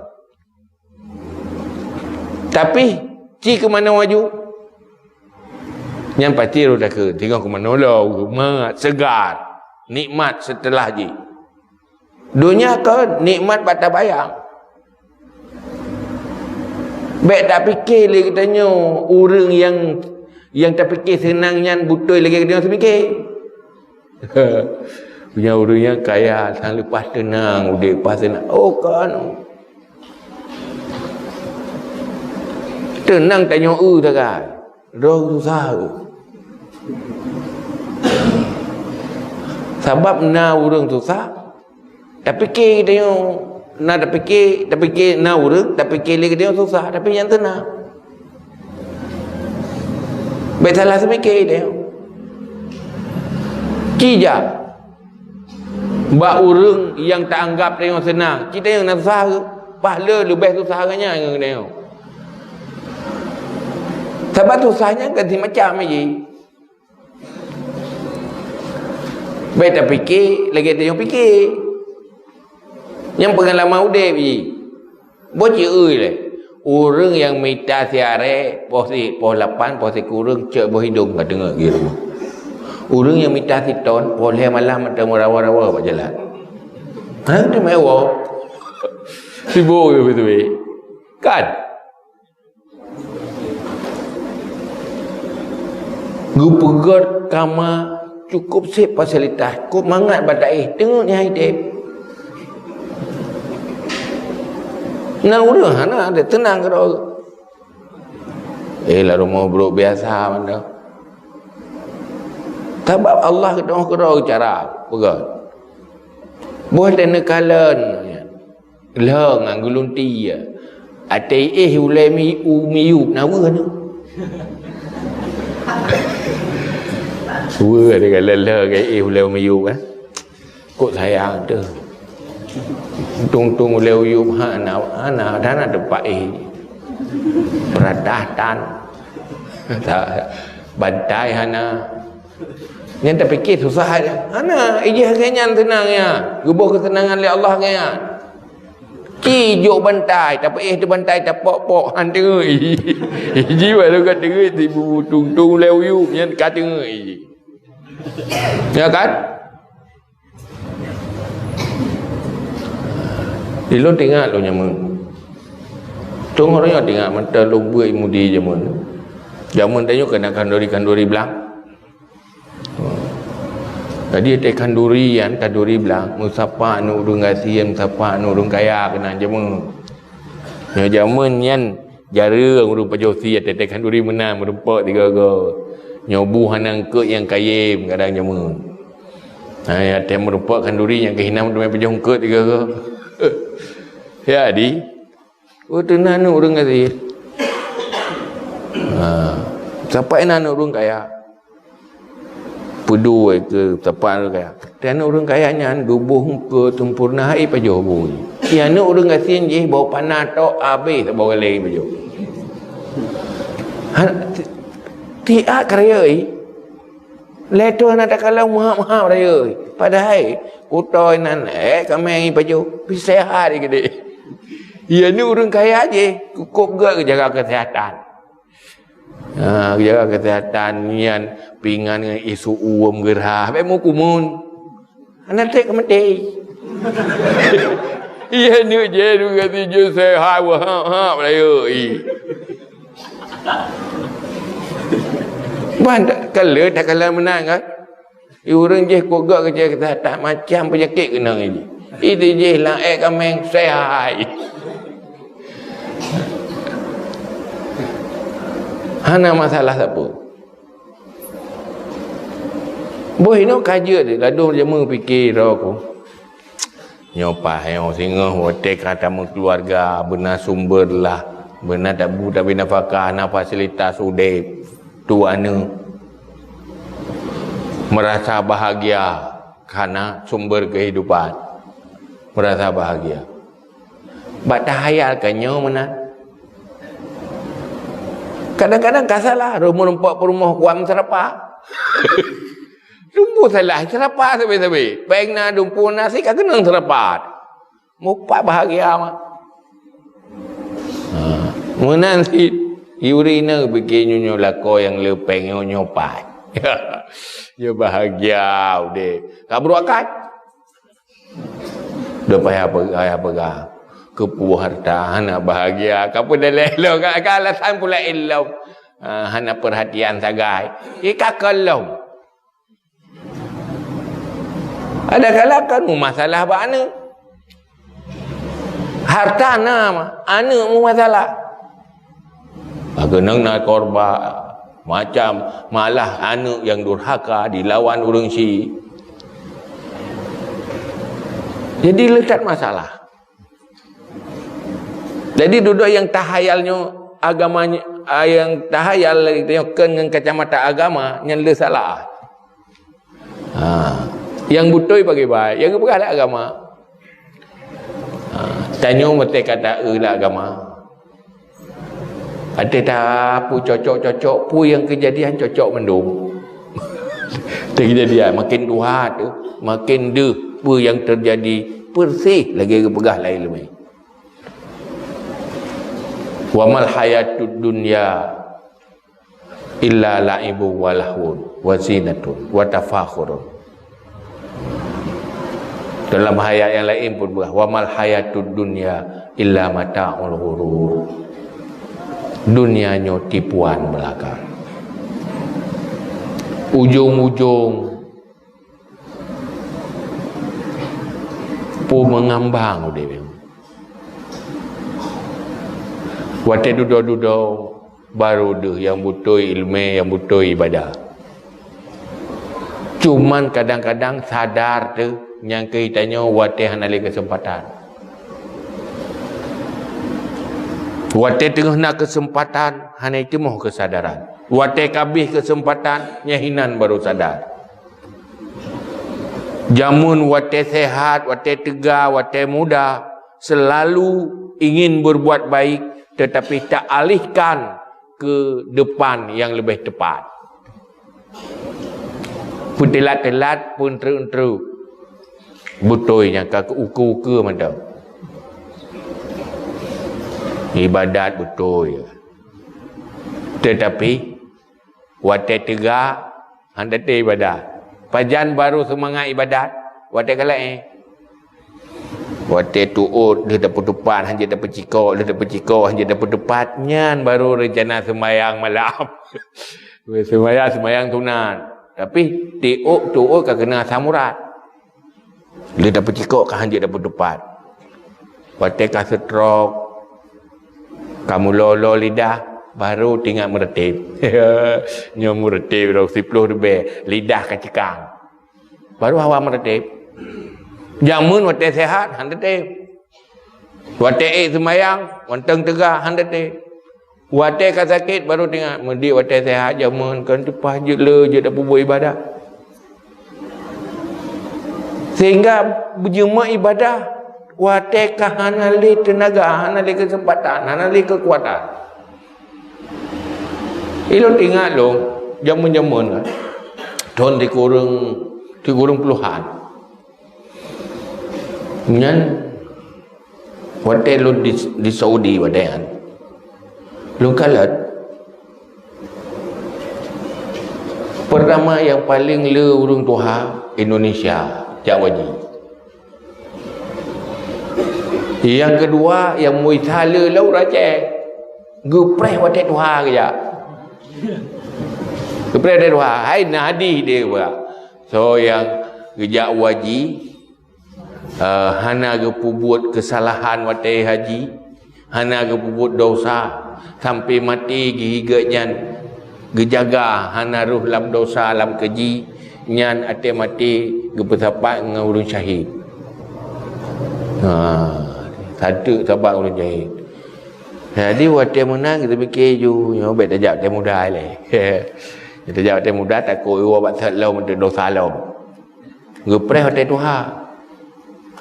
Tapi ci keu manoe aju. Nyan pasti roh takheun, teungoh keu manoe lom, geumat, segar, nikmat seuteulah jih. Donya kon nikmat bak tabayang. Bék tapike lé geutanyoe ureuëng nyang, nyang tapike seunang nyan beutôi lagée geutanyoe seumike. Punya ureuëng nyang kaya sang leupah teunang udeb, leupah seunang. Oh, kon. Teunang tanyoe eu sagai. Roh susah eu. Sabab na ureuëng susah, tapike tanyoe, na tapike, tapike na ureuëng, tapike lé tanyoe susah, tapi nyang teunang. Bék salah seumike tanyoe. Ci jak bak ureuëng nyang taanggab tanyoe seunang, ci tanyoe na susah, pahala leubeh susah geuh nyan ngon tanyoe. Sabab susah nyan kan simacam jih. Bék tapike lagée tanyoe pike. Nyang peungalaman udeb jih. Boh ci eu lé. Ureuëng nyang mita siarée poh si, poh lapan, poh sikureueng cok boh idong ka teungeut geuh rumoh. Ureuëng nyang mita siton poh lhée malam mata meurawa-rawa bak jalan. Ha, teuma woe. Sibok geuh beutôi. Kan? Geupeugét kama cukup sép fasilitas, kok mangat bak taéh, teungeut nyang ideb. Na ureuëng hana ada teunang keudroe. Eh, lam rumoh brok biasa mantong. Sabab Allah geutanyoe keudroe cara peugah. Boh teuneuk kalon. Lhong ngon geulunti ya. Até éh ulée mi, u miyup na weueh nyoe. Weueh teuka lhong ngon éh ulée u miyup, eh. Kok sayang teuh. Tung-tung ulée u yup hana, hana, hana teumpat éh. Peuratah tan. Bantai hana. Nyan tapike susah aja. Hana, ijih lagée nyan seunang ya. Geuboh keuseunangan lé Allah nyan. Ci jok bantai, tapeuéh teuh bantai tapok-pok, han teungeut. Ji baru ka teungeut, sibu tung-tung lé u yup nyan ka teungeut. Ya kan? Ilôn teuingat lôn jameun. Tung ureuëng nyoe teuingat mantong lôn beuet mudi jameun. Jameun tanyoe keunan khanduri-khanduri blang. Jadi, watée khanduri nyan, khanduri blang, meusapat ngon ureuëng gasien, meusapat ngon ureuëng kaya keunan jameun. Nyoe jameun nyan jareueng ureuëng pajoh sie, watée khanduri meunan meurumpok tiga-tiga. Nyoe bu hana eungkot nyang kayém kadang jameun. Hai, até meurumpok khanduri nyang keuh hina meuteumé pajôh eungkôt tiga go. Ya, di. Oh, teunan ureuëng gasien. Ha. Sapai na ureuëng kaya. Peudua ke sapai ureuëng kaya. Teunan ureuëng kaya nyan geuboh eungkôt sempurna hai pajôh bui. Iya, ureuëng gasien jih bau panas tok habéh saboh galeng pajôh. Ha, ti-, tiak karaya, eh. Lé tu hana takalon meuhab-hab rayeuk. Padahai kutôi nan ék kameng pajôh, pi sehat geude. Iya, ni ureuëng kaya jih, cukup gét jaga kesehatan. Ha, jaga kesehatan nian pingan ngon isu uem geurah, bék mukumun. Hana treb keu maté. Iya, ni je tu gati je sehat, wahab-hab rayeuk. Ban tak kala, tak kala meunan kan? Ureuëng jih kok gak keucai kesehatan, macam penyakit kena ngon jih. Itu jih laén kameng sehat. Hana masalah sapeue. Boh inoe ka jeuet deh, ladôm jameun pike droe ku. Nyoe paih nyoe singoh watée ka tameukeuluwarga, beuna sumber lah, beuna tabu tabi nafakah, na fasilitas udeb, tu aneuëk. Merasa bahagia karena sumber kehidupan. Merasa bahagia. Bak tahayal ka nyoe meunan. Kadang-kadang ka salah, rumoh rumpok peurumoh kuam seurapa. Dumpeue salah seurapa sabe-sabe. Péng na dumpeue na sit ka keunong seurapa. Mupat bahagia mah. Ha, meunan sit. Yuri na bike nyoe lakoe nyang le péng nyoe nyoe pat. Nyoe bahagia udeb. Ka brôk akai. Dah payah pe-, payah peugah. Keupeue harta hana bahagia. Ka peudaleh lom, ka, ka alasan pula ilom. Ah, hana perhatian sagai. Ika kelom. Ada kala kan masalah bak aneuk. Harta na, aneuk masalah. Keunong na korban, macam malah aneuk nyang durhaka dilawan ureuëng syiek. Jadi leutat masalah. Jadi dudoe nyang tahayal nyoe agama ny-, ah, nyang tahayal nyoe kon ngon kacamata agama nyan le salah. Ha, nyang beutôi bagi baik, nyang geupeugah lé agama. Ha, tanyoe meusti kata eu lé agama. Até tapu cocok-cocok, peue nyang keujadian cocok mandum. Keujadian makin tuha tu, makin deuh peue nyang teujadi persis lagée geupeugah lé ileumé. Wa mal hayatud dunya illa la'ibun wa lahwun wa zinatun wa tafakhurun. Dalam ayat nyang laén pun peugah, "Wa mal hayatud dunya illa mata'ul ghurur." Dunia nyoe tipuan beulaka. Ujong-ujong peue meungambang udeb. Watée dudoe-dudoe baru deuh nyang beutôi ileumé, nyang beutôi ibadah. Cuman kadang-kadang sadar teuh nyang keu tanyoe watée hana lé keuseumpatan. Watée teungoh na keuseumpatan hana iteumoh keusadaran. Watée ka abéh keuseumpatan nyan hinan baru sadar. Jameun watée sehat, watée teuga, watée muda, selalu ingin berbuat baik, tetapi tak alihkan ke depan yang lebih tepat. Peuteulat-teulat, peunteuk-teuk. Beutôi nyang ka ukeue-ukeue mantong. Ibadat beutôi. Tetapi watée teuga, hana teuibadah. Pajan baru seumangat ibadat? Watée ka laén. Watée tuôt lheueh tapeuteupat, hanjeuet tapeucikok, lheueh tapeucikok, hanjeuet tapeuteupat, nyan baru reuncana seumayang malam. Seumayang, seumayang sunat. Tapi tiôk tuôt ka keunong asam urat. Lheueh tapeucikok ka hanjeuet tapeuteupat. Watée ka seutrok, ka meulo-lo lidah, baru teuingat meureuteb. Nyoe meureuteb lom siploh ribée, lidah ka ceukang. Baru hawa meureutéb. Jameun watée seuhat, han teutéb. Watée ék seumayang, mantong teuga, han teutéb. Watée ka sakét, baru teuingat, meudéh watée seuhat jameun, kon teupah jeuet le, jeuet tapeubuet ibadah. Sehingga beujeumaih ibadah, watée ka hana lé teunaga, hana lé keuseumpatan, hana lé keukuatan. Ilôn teuingat lôn, jameun-jameun kan, thon sikureueng, sikureueng puluhan. Nyan, watée lôn di, di Saudi watée nyan, lôn kalon, peurtama nyang paleng le ureuëng tuha Indonesia, jak haji. Nyang keudua, nyang muisa le lom ureuëng Aceh. Geupreh watée tuha geujak. Geupreh watée tuha. Hai na hadih deh, bah. Soe nyang geujak haji, eh, hana geupeubuet keusalahan watée haji, hana geupeubuet desya, sampai maté geuhiget nyan geujaga hana rhoh lam desya lam keuji, nyan até maté geupeusapat ngon ureuëng syahid. Ha, sateuk sapat ureuëng syahid. Jadi watée meunan kita pikir ju, nyoe bék tajak watée muda lé. Tajak watée muda takot iwa bak that lom, untuk desya lom. Geupreh watée tuha.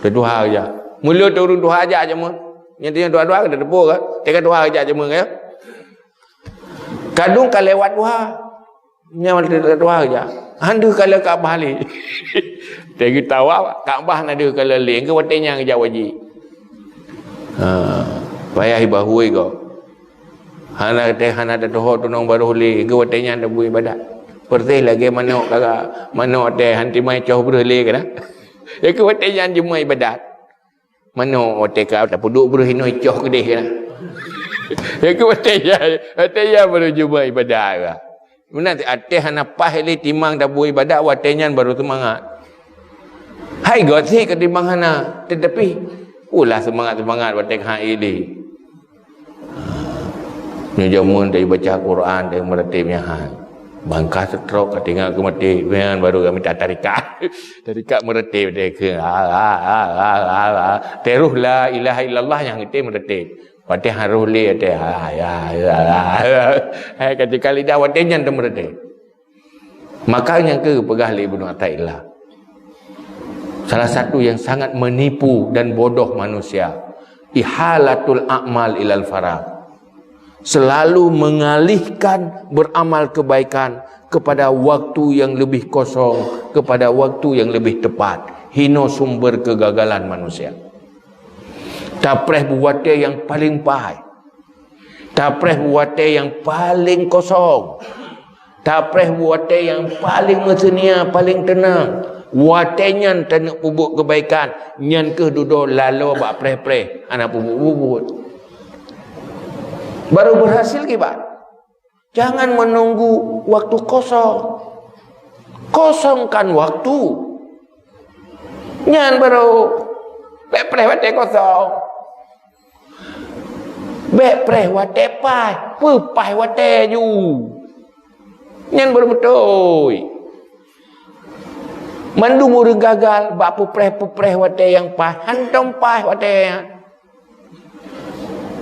Watée tuha geujak. Meuleuet ureuëng tuha jak jameun. Nyang tuha-tuha ka teupeu kan? Teuka tuha geujak jameun kan? Kadung ka lewat tuha. Nyan watée tuha geujak. Han deuh kalon Ka'bah lé. Teuka tawa Ka'bah na deuh kalon lé. Engkeu watée nyan geujak haji. Ha, payah ibahui gob. Hana teuh, hana teuh toho tunong barôh lé, geuh watée nyan tabuet ibadat. Persis lagée manok kara, manok teuh han timai coh breuh lé kana. Ya geuh watée nyan jeumaih ibadat. Manok watée ka tapeuduek breuh inoe icoh keudeh kana. Ya geuh watée nyan, watée nyan baru jeumaih ibadat ka. Meunan até hana paih lé timang tabuet ibadat, watée nyan baru seumangat. Hai gét sih ketimbang hana, tetapi ulah seumangat-seumangat watée ka hai lé. Nyoe jameun dari baca Quran, dari meuratéb nyan hai. Bangka seutrok ka tinggai keu maté, nyan baru ka mita tarekat. Tarekat meuratéb deh keu, ah, ah, ah, ah, ah, ah. Terus la ilaha illallah nyang geutem meuratéb. Watée harôh lé watée, ah, ya, ya, ya, ya. Hai ka tika lidah watée nyan teumeureudeh. Maka nyang keu peugah lé Ibnu Athaillah, salah satu yang sangat menipu dan bodoh manusia, ihalatul a'mal ilal faragh. Selalu mengalihkan beramal kebaikan kepada waktu yang lebih kosong, kepada waktu yang lebih tepat. Hino sumber kegagalan manusia. Tapreh bak watée nyang paleng paih. Tapreh bak watée nyang paleng kosong. Tapreh bak watée nyang paleng meuseunia, paleng teunang. Watée nyan taneuk peubuet keubaikan, nyan keuh dudoe laloe bak preh-preh, hana peubuet-peubuet. Baru berhasil kiban. Jangan menunggu waktu kosong. Kosongkan waktu. Nyan baru bék preh watée kosong. Bék preh watée paih, peupaih watée ju. Nyan baru beutôi. Mandum ureuëng gagal bak peupreh-peupreh watée nyang paih, hantom paih watée nyan.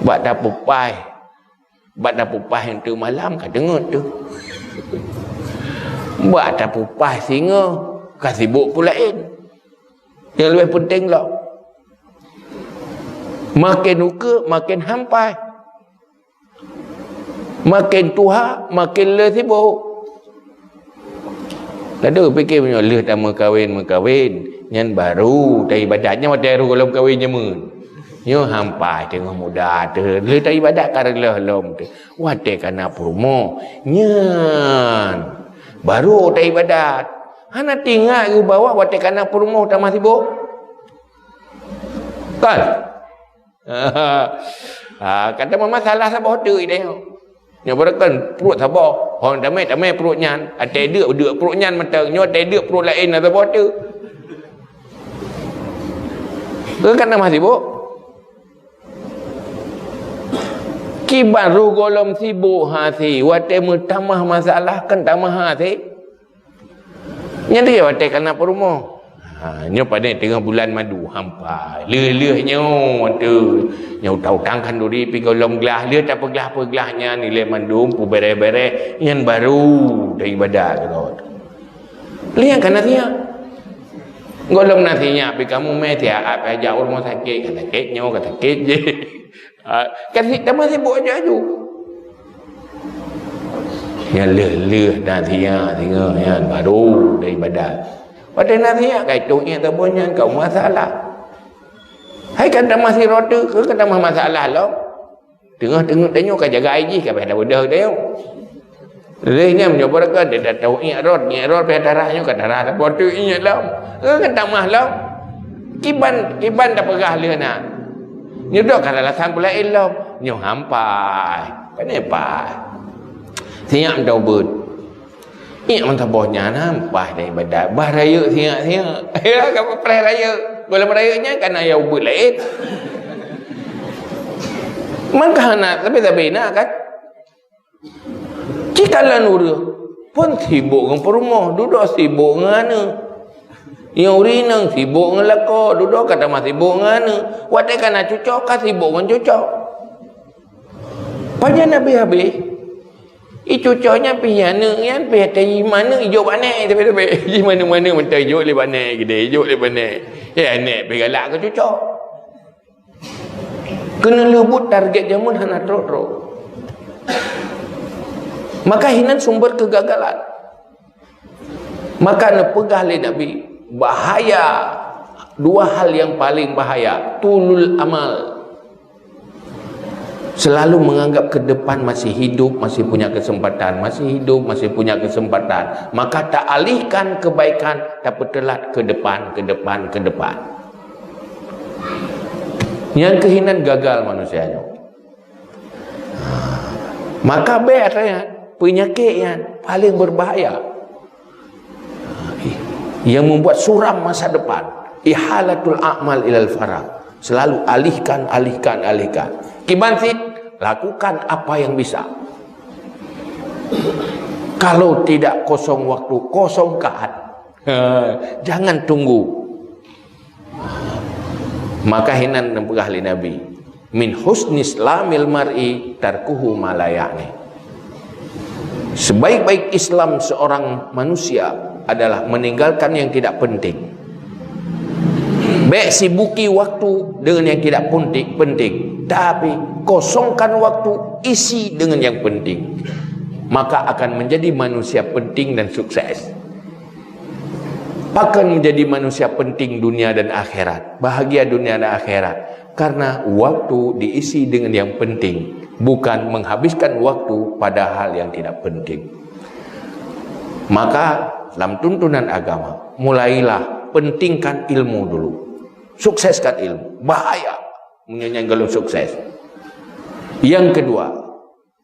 Bak tapeupaih, bak tapeupaih untuk malam ka deungon tu. Bak tapeupaih singoh ka sibuk peue laén. Nyang leubeh peunteng lom. Maken ukeue, maken han paih. Maken tuha, maken le sibuk. Lalu pikir meunyoe lheueh tameukawen-meukawen, nyan baru taibadat. Nyan watée rôh gohlom kawen jameun. Nyoe han paih teungoh muda teuh. Lheueh taibadat ka reuloh lom teuh. Watée kana peurumoh, nyan baru taibadat. Hana teuingat geuh bahwa watée kana peurumoh tamah sibuk. Kan? Ha, kata mama salah saboh teuk idéh nyoe. Nyoe baroekon pruet saboh. Hon tamé, tamé pruet nyan. Até deuk, deuk pruet nyan mantong. Nyoe até deuk pruet laén na saboh teuk. Kan nama sibuk? Kiban roh gohlom sibuk hase, watée meutamah masalah kan tamah hase. Nyan dia watèe ka na peurumoh. Ha, nyoe padahai teungoh bulan madu, hampa. Lheueh-lheueh nyoe tu, nyoe utang-utang khanduri pi gohlom glah, lheueh tapeuglah-peuglah nyan ilèe mandum, peubèrèh-bèrèh, nyan baru taibadat keudroe. Lheueh nyan ka na sinyak. Gohlom na sinyak pi kamoe mè siat, pi jak u rumoh sakét, ka sakét nyoe, ka sakét jih. Ha, ka si-, tamah sibuk aju-aju. Nyan lheueh-lheueh na sinyak singoh nyan baru taibadat. Watèe na sinyak ka itong ié saboh nyan ka masalah. Hai kan tamah sidroe teuk, kan tamah masalah lom. Teungoh-teungoh tanyoe ka jaga ai jih ka bèk tabeudôh tanyoe. Lheueh nyan meunyoe beureukat, dia dah tahu ié rot, ié rot pih darah nyoe ka darah saboh teuk ié lom. Kan tamah lom. Kiban, kiban tapeugah lheueh na. Nyoe dok ka alasan peulaén lom. Nyoe hampai. Pane pai. Sinyak meutobeut. Ié meusaboh nyan hampai dan ibadat. Bah rayeuk sinyak-sinyak. Ya, ka preh rayeuk. Gohlom rayeuk nyan ka na ya ubeut laén. Mangka hana, tapi-tapi na kan. Cit kalon ureueng pun sibuk ngon peurumoh, dudoe sibuk ngon aneuk. Nyang ureueng inong sibuk ngon lakoe, dudoe ka tamah sibuk ngon aneuk. Watèe ka na cucoe, ka sibuk ngon cucoe. Pajan habéh-habéh. I cucoe nyan pih aneuk nyan pih ata jih maneuk ijok bak nèk, tapi-tapi jih maneuk-maneuk mantong ijok lé bak nèk, geude ijok lé bak nèk. Ya, nèk pih galak keu cucoe. Keuneuk leubuet target jameun hana trok-trok. Maka hinan sumber kegagalan. Maka neupeugah lé Nabi, bahaya, dua hal yang paling bahaya, tulul amal. Selalu menganggap ke depan masih hidup, masih punya kesempatan, masih hidup, masih punya kesempatan. Maka taalihkan kebaikan, tapeuteulat ke depan, ke depan, ke depan. Nyang keuh hinan gagal manusia nyoe. Ha. Maka bèk atra nyan, peunyakét nyan paling berbahaya. Yang membuat suram masa depan. Ihalatul a'mal ilal faragh. Selalu alihkan, alihkan, alihkan. Kiban cit, lakukan apa yang bisa. Kalau tidak kosong waktu, kosongkan. Ha, jangan tunggu. Maka hinan neupeugah lé Nabi, "Min husni islamil mar'i tarkuhu ma la ya'ni." Sebaik-baik Islam seorang manusia adalah meninggalkan yang tidak penting. Bèk sibuki waktu dengan yang tidak penting, penting, tapi kosongkan waktu, isi dengan yang penting. Maka akan menjadi manusia penting dan sukses. Pakon menjadi manusia penting dunia dan akhirat, bahagia dunia dan akhirat? Karena waktu diisi dengan yang penting, bukan menghabiskan waktu pada hal yang tidak penting. Maka, lam tuntunan agama, mulailah pentingkan ilmu dulu. Sukseskan ilmu. Bahaya meunyoe nyan gohlom sukses. Yang kedua,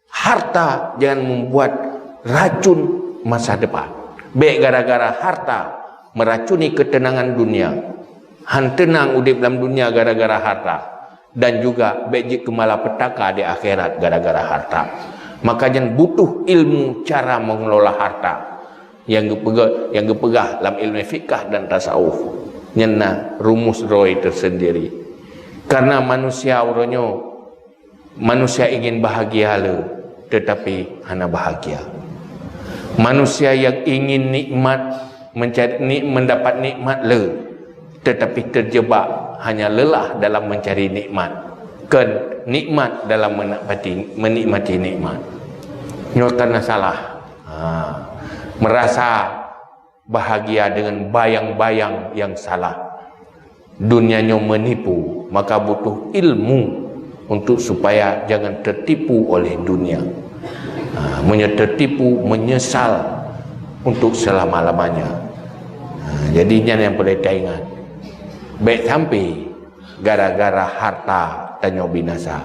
harta jangan membuat racun masa depan. Bèk gara-gara harta meracuni ketenangan dunia. Han teunang udép lam dunia gara-gara harta. Dan juga bèk jeuet keu malapetaka di akhirat gara-gara harta. Maka nyan butuh ilmu cara mengelola harta. Nyang geupeugah, nyang geupeugah lam ilmu fikah dan tasawuf. Nyan na rumus droe tersendiri. Karena manusia uroe nyoe, manusia ingin bahagia le, tetapi hana bahagia. Manusia yang ingin nikmat, mencari ni-, mendapat nikmat le, tetapi terjebak hanya lelah dalam mencari nikmat, kon nikmat dalam menapati, menikmati nikmat. Nyoe kana salah. Ha. Merasa bahagia dengan bayang-bayang yang salah. Dunia nyoe menipu, maka butuh ilmu untuk supaya jangan tertipu oleh dunia. Ha, meunyoe tertipu, menyesal untuk selama-lamanya. Ha, jadi nyan nyang peureulèe taingat. Bèk sampai gara-gara harta tanyoe binasa.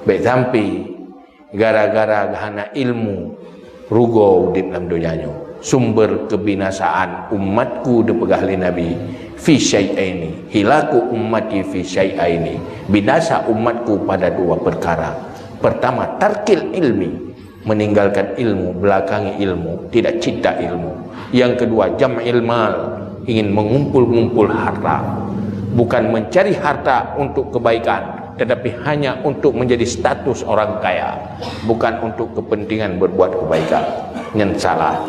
Bèk sampai gara-gara hana ilmu, rugoe udép lam donya nyoe. Sumber kebinasaan umatku dipeugah lé Nabi, fi syai'aini. Hilaku ummati fi syai'aini. Binasa umatku pada dua perkara. Pertama, tarkil ilmi. Meninggalkan ilmu, belakangi ilmu, tidak cinta ilmu. Yang kedua, jam'il mal, ingin mengumpul-ngumpul harta. Bukan mencari harta untuk kebaikan, tetapi hanya untuk menjadi status orang kaya, bukan untuk kepentingan berbuat kebaikan. Nyan salah.